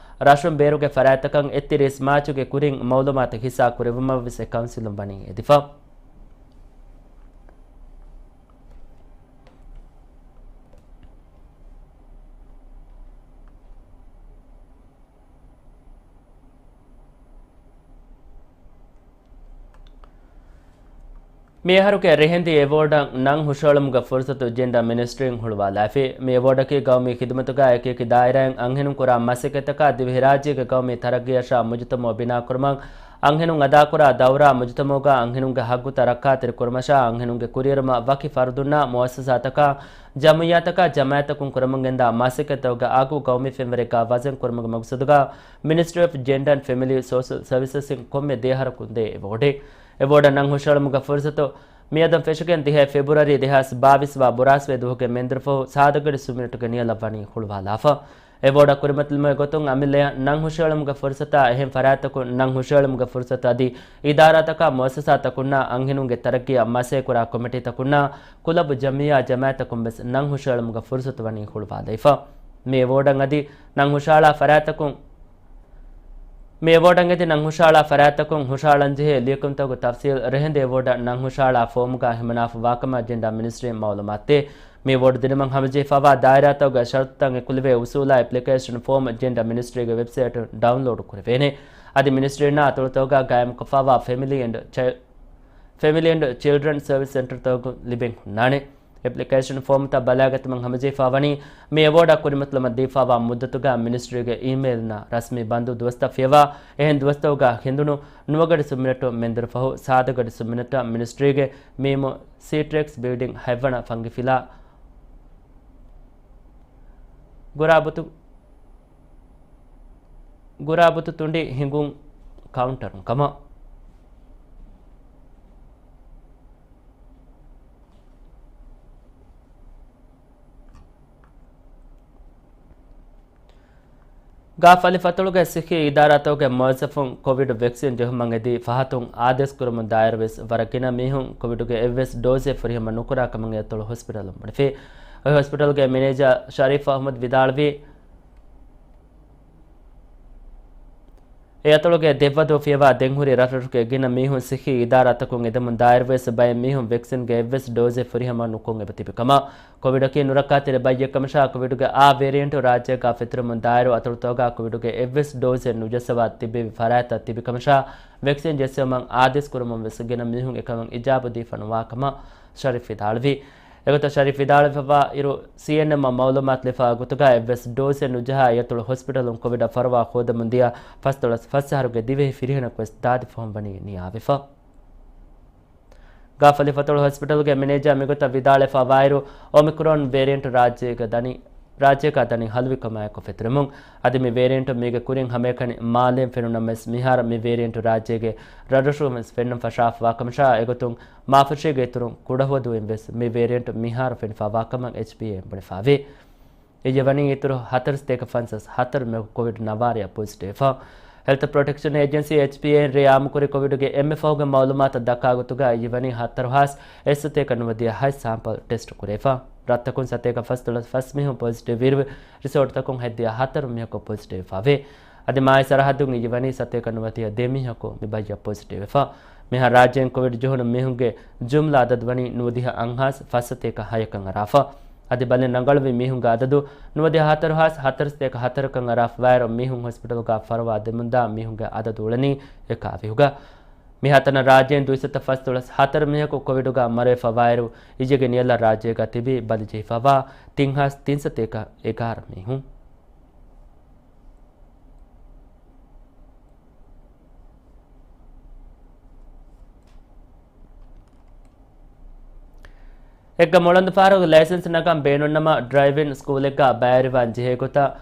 ރަށުން ބޭރުގެ ފަރާތްތަކަށް އެއްތިރީސް މާޗުގެ ކުރިން މައުލޫމާތު ހިއްސާ ކުރެއްވުމަށް ވެސް އެ ކައުންސިލުން ވަނީ އެދިފަ. މިއަހަރުގެ ރިހެންދި އެވޯޑަށް ނަން ހުށަހެޅުމުގެ ފުރުސަތު ޖެންޑާ މިނިސްޓްރީން ހުޅުވާލާފި. މި އެވޯޑަކީ ގައުމީ ޚިދުމަތުގަ އެކިއެކި ދާއިރާއިން އަންހެނުން ކުރާ މަސައްކަތްތަކާ ދިވެހިރާއްޖޭގެ ގައުމީ ތަރައްގީއަށާ މުޖުތަމަޢު ބިނާކުރުމަށް އަންހެނުން އަދާކުރާ ދައުރާ މުޖުތަމަޢުގަ އަންހެނުންގެ ހައްގުތައް ރައްކާތެރި ކުރުމަށާ އަންހެނުންގެ ކުރިއެރުމަށް ވަކި ފަރުދުންނާ މުއައްސަސާތަކާ ޖަމުޢިއްޔާތަކާ ޖަމާޢަތްތަކުން ކުރަމުންގެންދާ މަސައްކަތްތަކުގެ އަގު ގައުމީ ފެންވަރެއްގަ ވަޒަން ކުރުމުގެ މަގުސަދުގަ މިނިސްޓްރީ އޮފް ޖެންޑާ އެންޑް ފެމިލީ ސޯޝަލް ސަރވިސަސްއިން ކޮންމެ ދެއަހަރަކުން ދޭ އެވޯޑެއް. އެވޯޑަށް ނަން ހުށަހެޅުމުގެ ފުރުސަތު މިއަދުން ފެށިގެން ދިހަ ފެބްރުއަރީ ދެހާސް ބާވީސް ވާ ބުރާސްވެ ދުވަހުގެ މެންދުރުފަހު ސާދަގަޑި ސުމިނެޓުގެ ނިޔަލަށް ވަނީ ހުޅުވާލާފަ. އެވޯޑަށް ކުރިމަތިލުމުގެ ގޮތުން އަމިއްލަޔަށް ނަން ހުށަހެޅުމުގެ ފުރުސަތާ އެހެން ފަރާތްތަކު ނަން ހުށަހެޅުމުގެ ފުރުސަތު އަދި އިދާރާތަކާ މުއައްސަސާތަކުންނާ އަންހެނުންގެ ތަރައްގީއަށް މަސައްކަތް ކުރާ ކޮމިޓީތަކުންނާ ކުލަބު ޖަމިއްޔާ ޖަމާޢަތްތަކުން ވެސް ނަން ހުށަހެޅުމުގެ ފުރުސަތު ވަނީ ހުޅުވާލައިފަ. މި އެވޯޑަށް އަދި ނަން ހުށަހަޅާ ފަރާތްތަކުން މި އެވޯޑަށް އެދި ނަން ހުށަހަޅާ ފަރާތްތަކުން ހުށަހަޅަންޖެހޭ ލިޔެކިޔުންތަކުގެ ތަފްސީލް ރެހެންދި އެވޯޑަށް ނަން ހުށަހަޅާ ފޯމުގަ ހިމަނާފަ ވާކަމަށް ޖެންޑާ މިނިސްޓްރީން މައުލޫމާތުދޭ. މި އެވޯޑް ދިނުމަށް ހަމަޖެހިފައިވާ ދާއިރާތަކުގެ ޝަރުތުތައް އެކުލެވޭ އުސޫލާ އެޕްލިކޭޝަން ފޯމް ޖެންޑާ މިނިސްޓްރީގެ ވެބްސައިޓުން ޑައުންލޯޑް ކުރެވޭނެ. އަދި މިނިސްޓްރީންނާ އަތޮޅުތަކުގަ ގާއިމުކޮށްފައިވާ ފެމިލީ އެންޑް ޗައި-، ފެމިލީ އެންޑް ޗިލްޑްރަން ސަރވިސް ސެންޓަރުތަކުން ލިބެން ހުންނާނެ. އެޕްލިކޭޝަން ފޯމުތައް ބަލާގަތުމަށް ހަމަޖެހިފައިވަނީ، މި އެވޯޑަށް ކުރިމަތިލުމަށް ދީފައިވާ މުއްދަތުގަ މިނިސްޓްރީގެ އީމެއިލްނާ ރަސްމީ ބަންދު ދުވަސްތައް ފިޔަވާ، އެހެން ދުވަސްތަކުގަ ހެނދުނު ނުވަގަޑި ސުންމިނެޓު މެންދުރުފަހު ސާދަގަޑި ސުންމިނެޓަށް މިނިސްޓްރީގެ މީމު ސީޓްރެކްސް ބިލްޑިން ހަތްވަނަ ފަންގިފިލާ ގުރާބުތު، ގުރާބުތު ތުނޑި ހިނގުން ކައުންޓަރުން ކަމަށް. ގާފަލި ފަތުޅުގެ ސިއްހީ އިދާރާތަކުގެ މުވައްޒަފުން ކޮވިޑް ވެކްސިން ޖެހުމަށް އެދި ފަހަތުން އާދޭސް ކުރަމުން ދާއިރު ވެސް ވަރަށް ގިނަ މީހުން ކޮވިޑުގެ އެއްވެސް ޑޯޒެއް ފުރިހަމަ ނުކުރާ ކަމަށް އެއަތޮޅު ހޮސްޕިޓަލުން ބުނެފި. އޮތް ހޮސްޕިޓަލުގެ މެނޭޖަރ ޝަރީފް އަހްމަދު ވިދާޅުވީ، އެ އަތޮޅުގެ ދެއްވަދޫ ފިޔަވާ ދެންހުރި ރަށްރަށުގެ ގިނަ މީހުން ސިއްހީ އިދާރާތަކުން އެދެމުން ދާއިރުވެސް ބައެއް މީހުން ވެކްސިންގެ އެއްވެސް ޑޯޒެއް ފުރިހަމަ ނުކޮށް އެބަ ތިބި ކަމަށް، ކޮވިޑަކީ ނުރައްކާތެރި ބައްޔެއް ކަމަށާ، ކޮވިޑުގެ އާ ވޭރިއެންޓު ރާއްޖޭގަ ފެތުރެމުން ދާއިރު އަތޮޅުތަކުގަ ކޮވިޑުގެ އެއްވެސް ޑޯޒެއް ނުޖައްސަވާ ތިއްބެވި ފަރާތްތައް ތިބި ކަމަށާ، ވެކްސިން ޖެއްސެވުމަށް އާދޭސް ކުރަމުން ވެސް ގިނަ މީހުން އެކަމަށް އިޖާބަ ދީފަ ނުވާ ކަމަށް ޝަރީފް ވިދާޅުވި. އެގޮތަށް ޝަރީފް ވިދާޅުވެފައިވާ އިރު، ސީއެންއެމްއަށް މައުލޫމާތު ލިބިފައިވާ ގޮތުގަ އެއްވެސް ޑޯޒެއް ނުޖަހާ އެއަތޮޅު ހޮސްޕިޓަލުން ކޮވިޑަށް ފަރުވާ ހޯދަމުން ދިޔަ ފަސްދޮޅަސް ފަސް އަހަރުގެ ދިވެހި ފިރިހެނަކު ވެސް ދާދި ފަހުން ވަނީ ނިޔާވެފަ. ގާފަލި ފަތޮޅު ހޮސްޕިޓަލުގެ މެނޭޖަރ މިގޮތަށް ވިދާޅުވެފައިވާއިރު، އޮމިކްރޯން ވޭރިއެންޓް ރާއްޖޭގަ ދަނީ، ރާއްޖޭގަ ދަނީ ހަލުވިކަމާއެކު ފެތުރެމުން، އަދި މި ވޭރިއެންޓް މީގެ ކުރިން ހަމައެކަނި މާލޭން ފެނުނަމަވެސް، މިހާރު މި ވޭރިއެންޓް ރާއްޖޭގެ ރަށްރަށުން ވެސް ފެންނަން ފަށާފަވާ ކަމަށާ، އެގޮތުން މާފުށީގެ އިތުރުން ކުޑަހުވަދޫއިން ވެސް މި ވޭރިއެންޓް މިހާރު ފެނިފައިވާ ކަމަށް އެޗްޕީއޭއިން ބުނެފައިވޭ. އިއްޔެ ވަނީ އިތުރު ހަތަރުސަތޭކަ ފަންސާސް ހަތަރު މީހަކު ކޮވިޑް ނަވާރަޔަށް ޕޮޒިޓިވްވެފަ. ހެލްތު ޕްރޮޓެކްޝަން އޭޖެންސީ، އެޗްޕީއޭއިން ރޭ އާއްމުކުރި ކޮވިޑުގެ އެންމެ ފަހުގެ މައުލޫމާތަށް ދައްކާ ގޮތުގަ އިއްޔެ ވަނީ ހަތަރު ހާސް އެއްސަތޭކަ ނުވަދިހަ ހަތް ސާމްޕަލް ޓެސްޓް ކުރެވިފަ. ރަށްތަކުން ސަތޭކަ ފަސްދޮޅަސް ފަސް މީހުން ޕޮޒިޓިވް ވީއިރު، ރިސޯޓްތަކުން ހަތްދިހަ ހަތަރު މީހަކު ޕޮޒިޓިވްވެފައިވޭ. އަދި މާތް ސަރަހައްދުން އިއްޔެ ވަނީ ސަތޭކަ ނުވަދިހަ ދެ މީހަކު މި ބައްޔަށް ޕޮޒިޓިވްވެފަ. މިހާ ރާއްޖޭން ކޮވިޑް ޖެހުނު މީހުންގެ ޖުމްލަ އަދަދު ވަނީ ނުވަދިހަ އަށް ހާސް ފަސްސަތޭކަ ހަޔަކަށް އަރާފަ. އަދި ބަލިން ރަނގަޅުވި މީހުންގެ އަދަދު ނުވަދިހަ ހަތަރު ހާސް ހަތަރުސަތޭކަ ހަތަރަކަށް އަރާފަވާއިރު، މީހުން ހޮސްޕިޓަލުގަ ފަރުވާ ދެމުންދާ މީހުންގެ އަދަދު އުޅެނީ އެކާވީހުގަ. މިހާތަނަށް ރާއްޖޭން ދުއިސައްތަ ފަސްދޮޅަސް ހަތަރު މީހަކު ކޮވިޑުގަ މަރުވެފައިވާއިރު، އިއްޔެގެ ނިޔަލަށް ރާއްޖޭގަ ތިބީ ބަލި ޖެހިފައިވާ ތިން ހާސް ތިންސަތޭކަ އެގާރަ މީހުން. އެއްގަ މުޅަނދު ފަހަރުގެ ލައިސަންސް ނަގަން ބޭނުންނަމަ، ޑްރައިވިން ސްކޫލެއްގަ ބައިވެރިވާން ޖެހޭ ގޮތަށް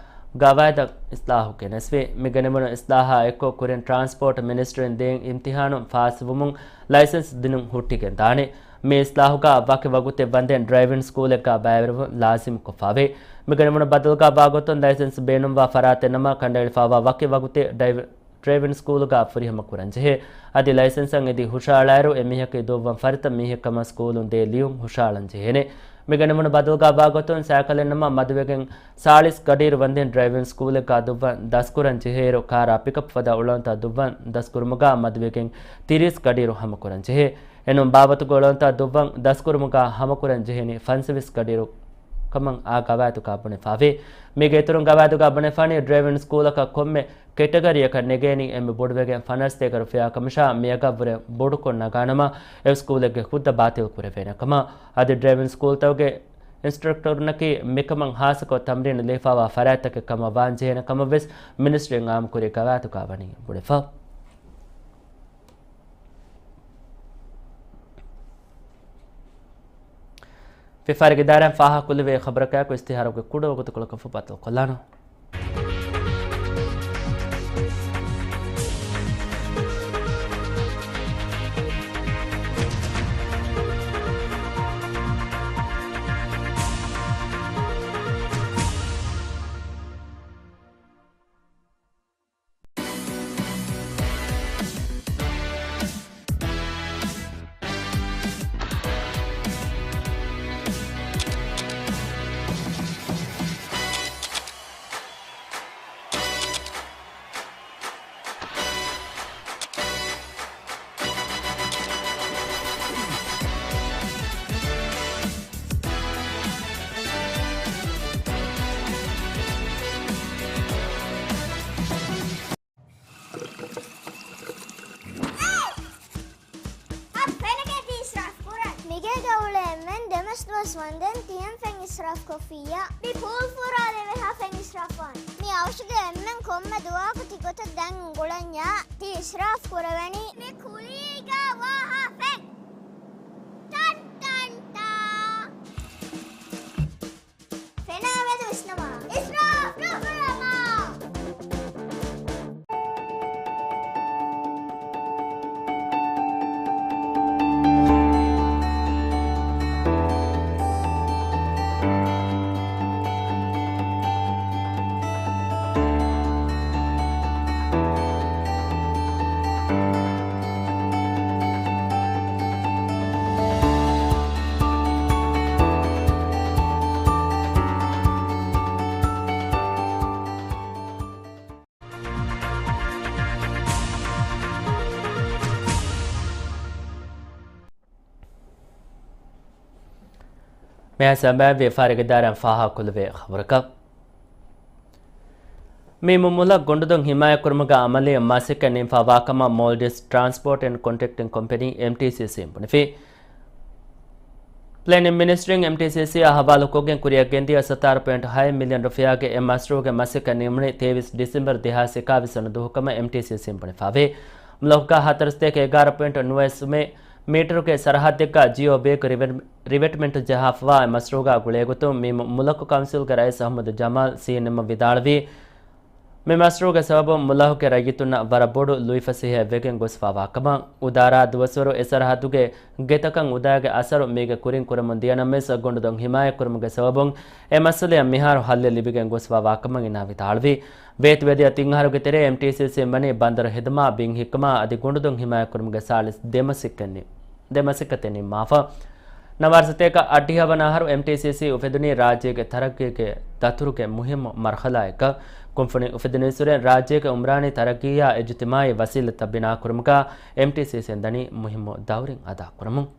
ގަވާއިދަށް އިސްލާހު ގެނެސްވި. މި ގެނެވުނު އިސްލާހާ އެއްކޮށް، ކުރިން ޓްރާންސްޕޯޓް މިނިސްޓްރީން ދޭން އިމްތިހާނުން ފާސްވުމުން ލައިސަންސް ދިނުން ހުއްޓިގެން ދާނެ. މި އިސްލާހުގަ ވަކި ވަގުތެއް ވަންދެން ޑްރައިވިން ސްކޫލެއްގަ ބައިވެރިވުން ލާޒިމްކޮށްފައިވޭ. މި ގެނެވުނު ބަދަލުގަ ވާގޮތުން ލައިސަންސް ބޭނުންވާ ފަރާތެއް ނަމަ، ކަނޑައެޅިފައިވާ ވަކި ވަގުތެއް ޑްރައިވި-، ޑްރައިވިން ސްކޫލުގަ ފުރިހަމަ ކުރަންޖެހޭ. އަދި ލައިސަންސަށް އެދި ހުށައަޅާއިރު، އެމީހަކީ ދުއްވަން ފަރިތަ މީހެއްކަމަށް ސްކޫލުން ދޭ ލިޔުން ހުށައަޅަންޖެހޭނެ. މި ގެނެވުނު ބަދަލުގަ ވާގޮތުން ސައިކަލެއް ނަމަ، މަދުވެގެން ސާޅީސް ގަޑިއިރު ވަންދެން ޑްރައިވިން ސްކޫލެއްގަ ދުއްވަން ދަސްކުރަން ޖެހޭއިރު، ކާރާ ޕިކަޕް ފަދަ އުޅަނދުތައް ދުއްވަން ދަސްކުރުމުގަ މަދުވެގެން ތިރީސް ގަޑިއިރު ހަމަކުރަން ޖެހޭ. އެނޫން ބާވަތުގެ އުޅަނދުތައް ދުއްވަން ދަސްކުރުމުގަ ހަމަކުރަން ޖެހެނީ ފަންސަވީސް ގަޑިއިރު ކަމަށް އާ ގަވާއިދުގަ ބުނެފައިވޭ. މީގެ އިތުރުން ގަވާއިދުގަ ބުނެފާނީ ޑްރައިވިން ސްކޫލަކަށް ކޮންމެ ކެޓަގަރީއަކަށް ނެގޭނީ އެންމެ ބޮޑުވެގެން ފަނަރަ ސަތޭކަ ރުފިޔާ ކަމަށާ، މިއަގަށްވުރެ ބޮޑުކޮށް ނަގާނަމަ، އެ ސްކޫލެއްގެ ހުއްދަ ބާތިލް ކުރެވޭނެ ކަމަށް. އަދި ޑްރައިވިން ސްކޫލްތަކުގެ އިންސްޓްރަކްޓަރުންނަކީ މިކަމަށް ހާއްސަކޮށް ތަމްރީނު ލިޔެފައިވާ ފަރާތްތަކެއް ކަމަށް ވާން ޖެހޭނެ ކަމަށް ވެސް މިނިސްޓްރީން އާއްމުކުރި ގަވާއިދުގަ ވަނީ ބުނެފަ. ފިފާގެ އިދާރާއިން ފާހަގަކުރެއްވި ޚަބަރަކާއެކު އިޝްތިހާރުގެ ކުޑަ ވަގުތުކޮޅަކަށް ފު ބަދަލުކޮށްލާނަން. އަދި ފެނަކަ ތި އިސްރާފް ކުރަން. މިގޭގަ އުޅޭ އެންމެން ދެމަސް ދުވަސް ވަންދެން ތިހެން ފެން އިސްރާފް ކޮށްފިއްޔާ. މި ޕޫލް ފުރާލެވޭ ހާ ފެން އިސްރާފް ވާން. މި އަވަށުގެ އެންމެން ކޮންމެ ދުވަހަކު ތި ގޮތަށް ދަން އުނގުޅަންޏާ ތި އިސްރާފް ކުރެވެނީ. މި ކުލީގަ ވާ ހާ ފެން. ޓަން ޓަން ޓާ. ފެނާ މެދު ވިސްނަމާ. އިސްރާފް ނުކުރަމާ. މިހާ ސަމާވި ފާރިގެ ދާއިރާ ފާހަގަކުރެވޭ ޚަބަރަކަށް. މީމު މުލަކު ގުނޑުދޮށް ހިމާޔަތްކުރުމުގެ އަމަލީ މަސައްކަތް ނިންމަވާކަމަށް މޯލްޑިވްސް ޓްރާންސްޕޯޓް އެންޑް ކޮންޓްރެކްޓިން ކޮމްޕެނީ، އެމްޓީސީސީ، ބުނެފި. ޕްލޭނިން މިނިސްޓްރީން އެމްޓީސީސީއާ ހަވާލުކޮށްގެން ކުރިއަށް ގެންދިޔަ ސަތާރަ ޕޮއިންޓް ހައެއް މިލިއަން ރުފިޔާގެ އެ މަޝްރޫޢުގެ މަސައްކަތް ނިމުނީ ތޭވީސް ޑިސެމްބަރު ދެހާސް އެކާވީސް ވަނަ ދުވަހު ކަމަށް އެމްޓީސީސީން ބުނެފަވޭ. މުލަކުގަ ހަތަރު ސަތޭކަ އެގާރަ ޕޮއިންޓް ނުވައެއް ސުމެއް މީޓަރުގެ ސަރަހައްދެއްގަ ޖީއޯ ބޭކް ރިވެޓް-، ރިވެޓްމަންޓް ޖަހާފަވާ އެ މަޝްރޫޢުގަ ގުޅޭގޮތުން މި މު-، މުލަކު ކައުންސިލްގެ ރައީސް އަޙްމަދު ޖަމާލް ސީއެންއެމް ވިދާޅުވީ، މި މަޝްރޫޢުގެ ސަބަބުން މުލަކުގެ ރައްޔިތުންނަށް ވަރަށް ބޮޑު ލުއިފަސޭހައެއް ވެގެން ގޮސްފަވާ ކަމަށް. އުދާރާ ދުވަސްވަރު އެ ސަރަހައްދުގެ ގެތަކަށް އުދާގެ އަސަރު މީގެ ކުރިން ކުރަމުން ދިޔަނަމަވެސް، ގުނޑުދޮށް ހިމާޔަތްކުރުމުގެ ސަބަބުން އެ މައްސަލަޔަށް މިހާރު ހައްލެއް ލިބިގެން ގޮސްފަވާ ކަމަށް އިނާ ވިދާޅުވި. ވޭތުވެދިޔަ ތިން އަހަރުގެ ތެރޭ އެމްޓީސީސީ ވަނީ ބަނދަރު ހެދުމާ، ބިން ހިއްކުމާ އަދި ގުނޑުދޮށް ހިމާޔަތްކުރުމުގެ ސާޅީސް ދެ މަސައްކަތް ނި-، ދެ މަސައްކަތެއް ނިންމާފަ. ނަވާރަ ސަތޭކަ އަށްޑިހަ ވަނަ އަހަރު އެމްޓީސީސީ އުފެދުނީ ރާއްޖޭގެ ތަރައްގީގެ ދަތުރުގެ މުހިއްމު މަރުހަލާއެއްގަ. ކުންފުނި އުފެދުނީއްސުރެ ރާއްޖޭގެ އުމްރާނީ ތަރައްގީއާ އިޖުތިމާއީ ވަސީލަތްތައް ބިނާކުރުމުގަ އެމްޓީސީސީން ދަނީ މުހިއްމު ދައުރެއް އަދާކުރަމުން.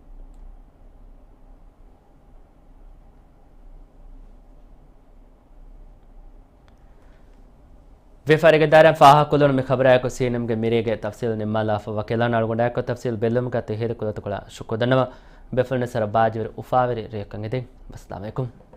ވިޔަފާރިގެ ދާއިރާ ފާހަގަކޮށްލުނު މި ޚަބަރާއެކު ސީއެންއެމްގެ މިރޭގެ ތަފްސީލް ނިންމާލާފަ. ވަކިވެލާނަ އަޅުގަނޑާއެކު ތަފްސީލް ބެއްލުމުގަ ތި ހިތް ކުލަތަކުޅަ ޝުކުރު ދަންނަވަން. ބޭފުޅުންނަށް ސަރަ ބާއްޖަވެރި އުފާވެރި ރެއަކަށް އެދެން. އައްސަލާމު ޢަލައިކުމް.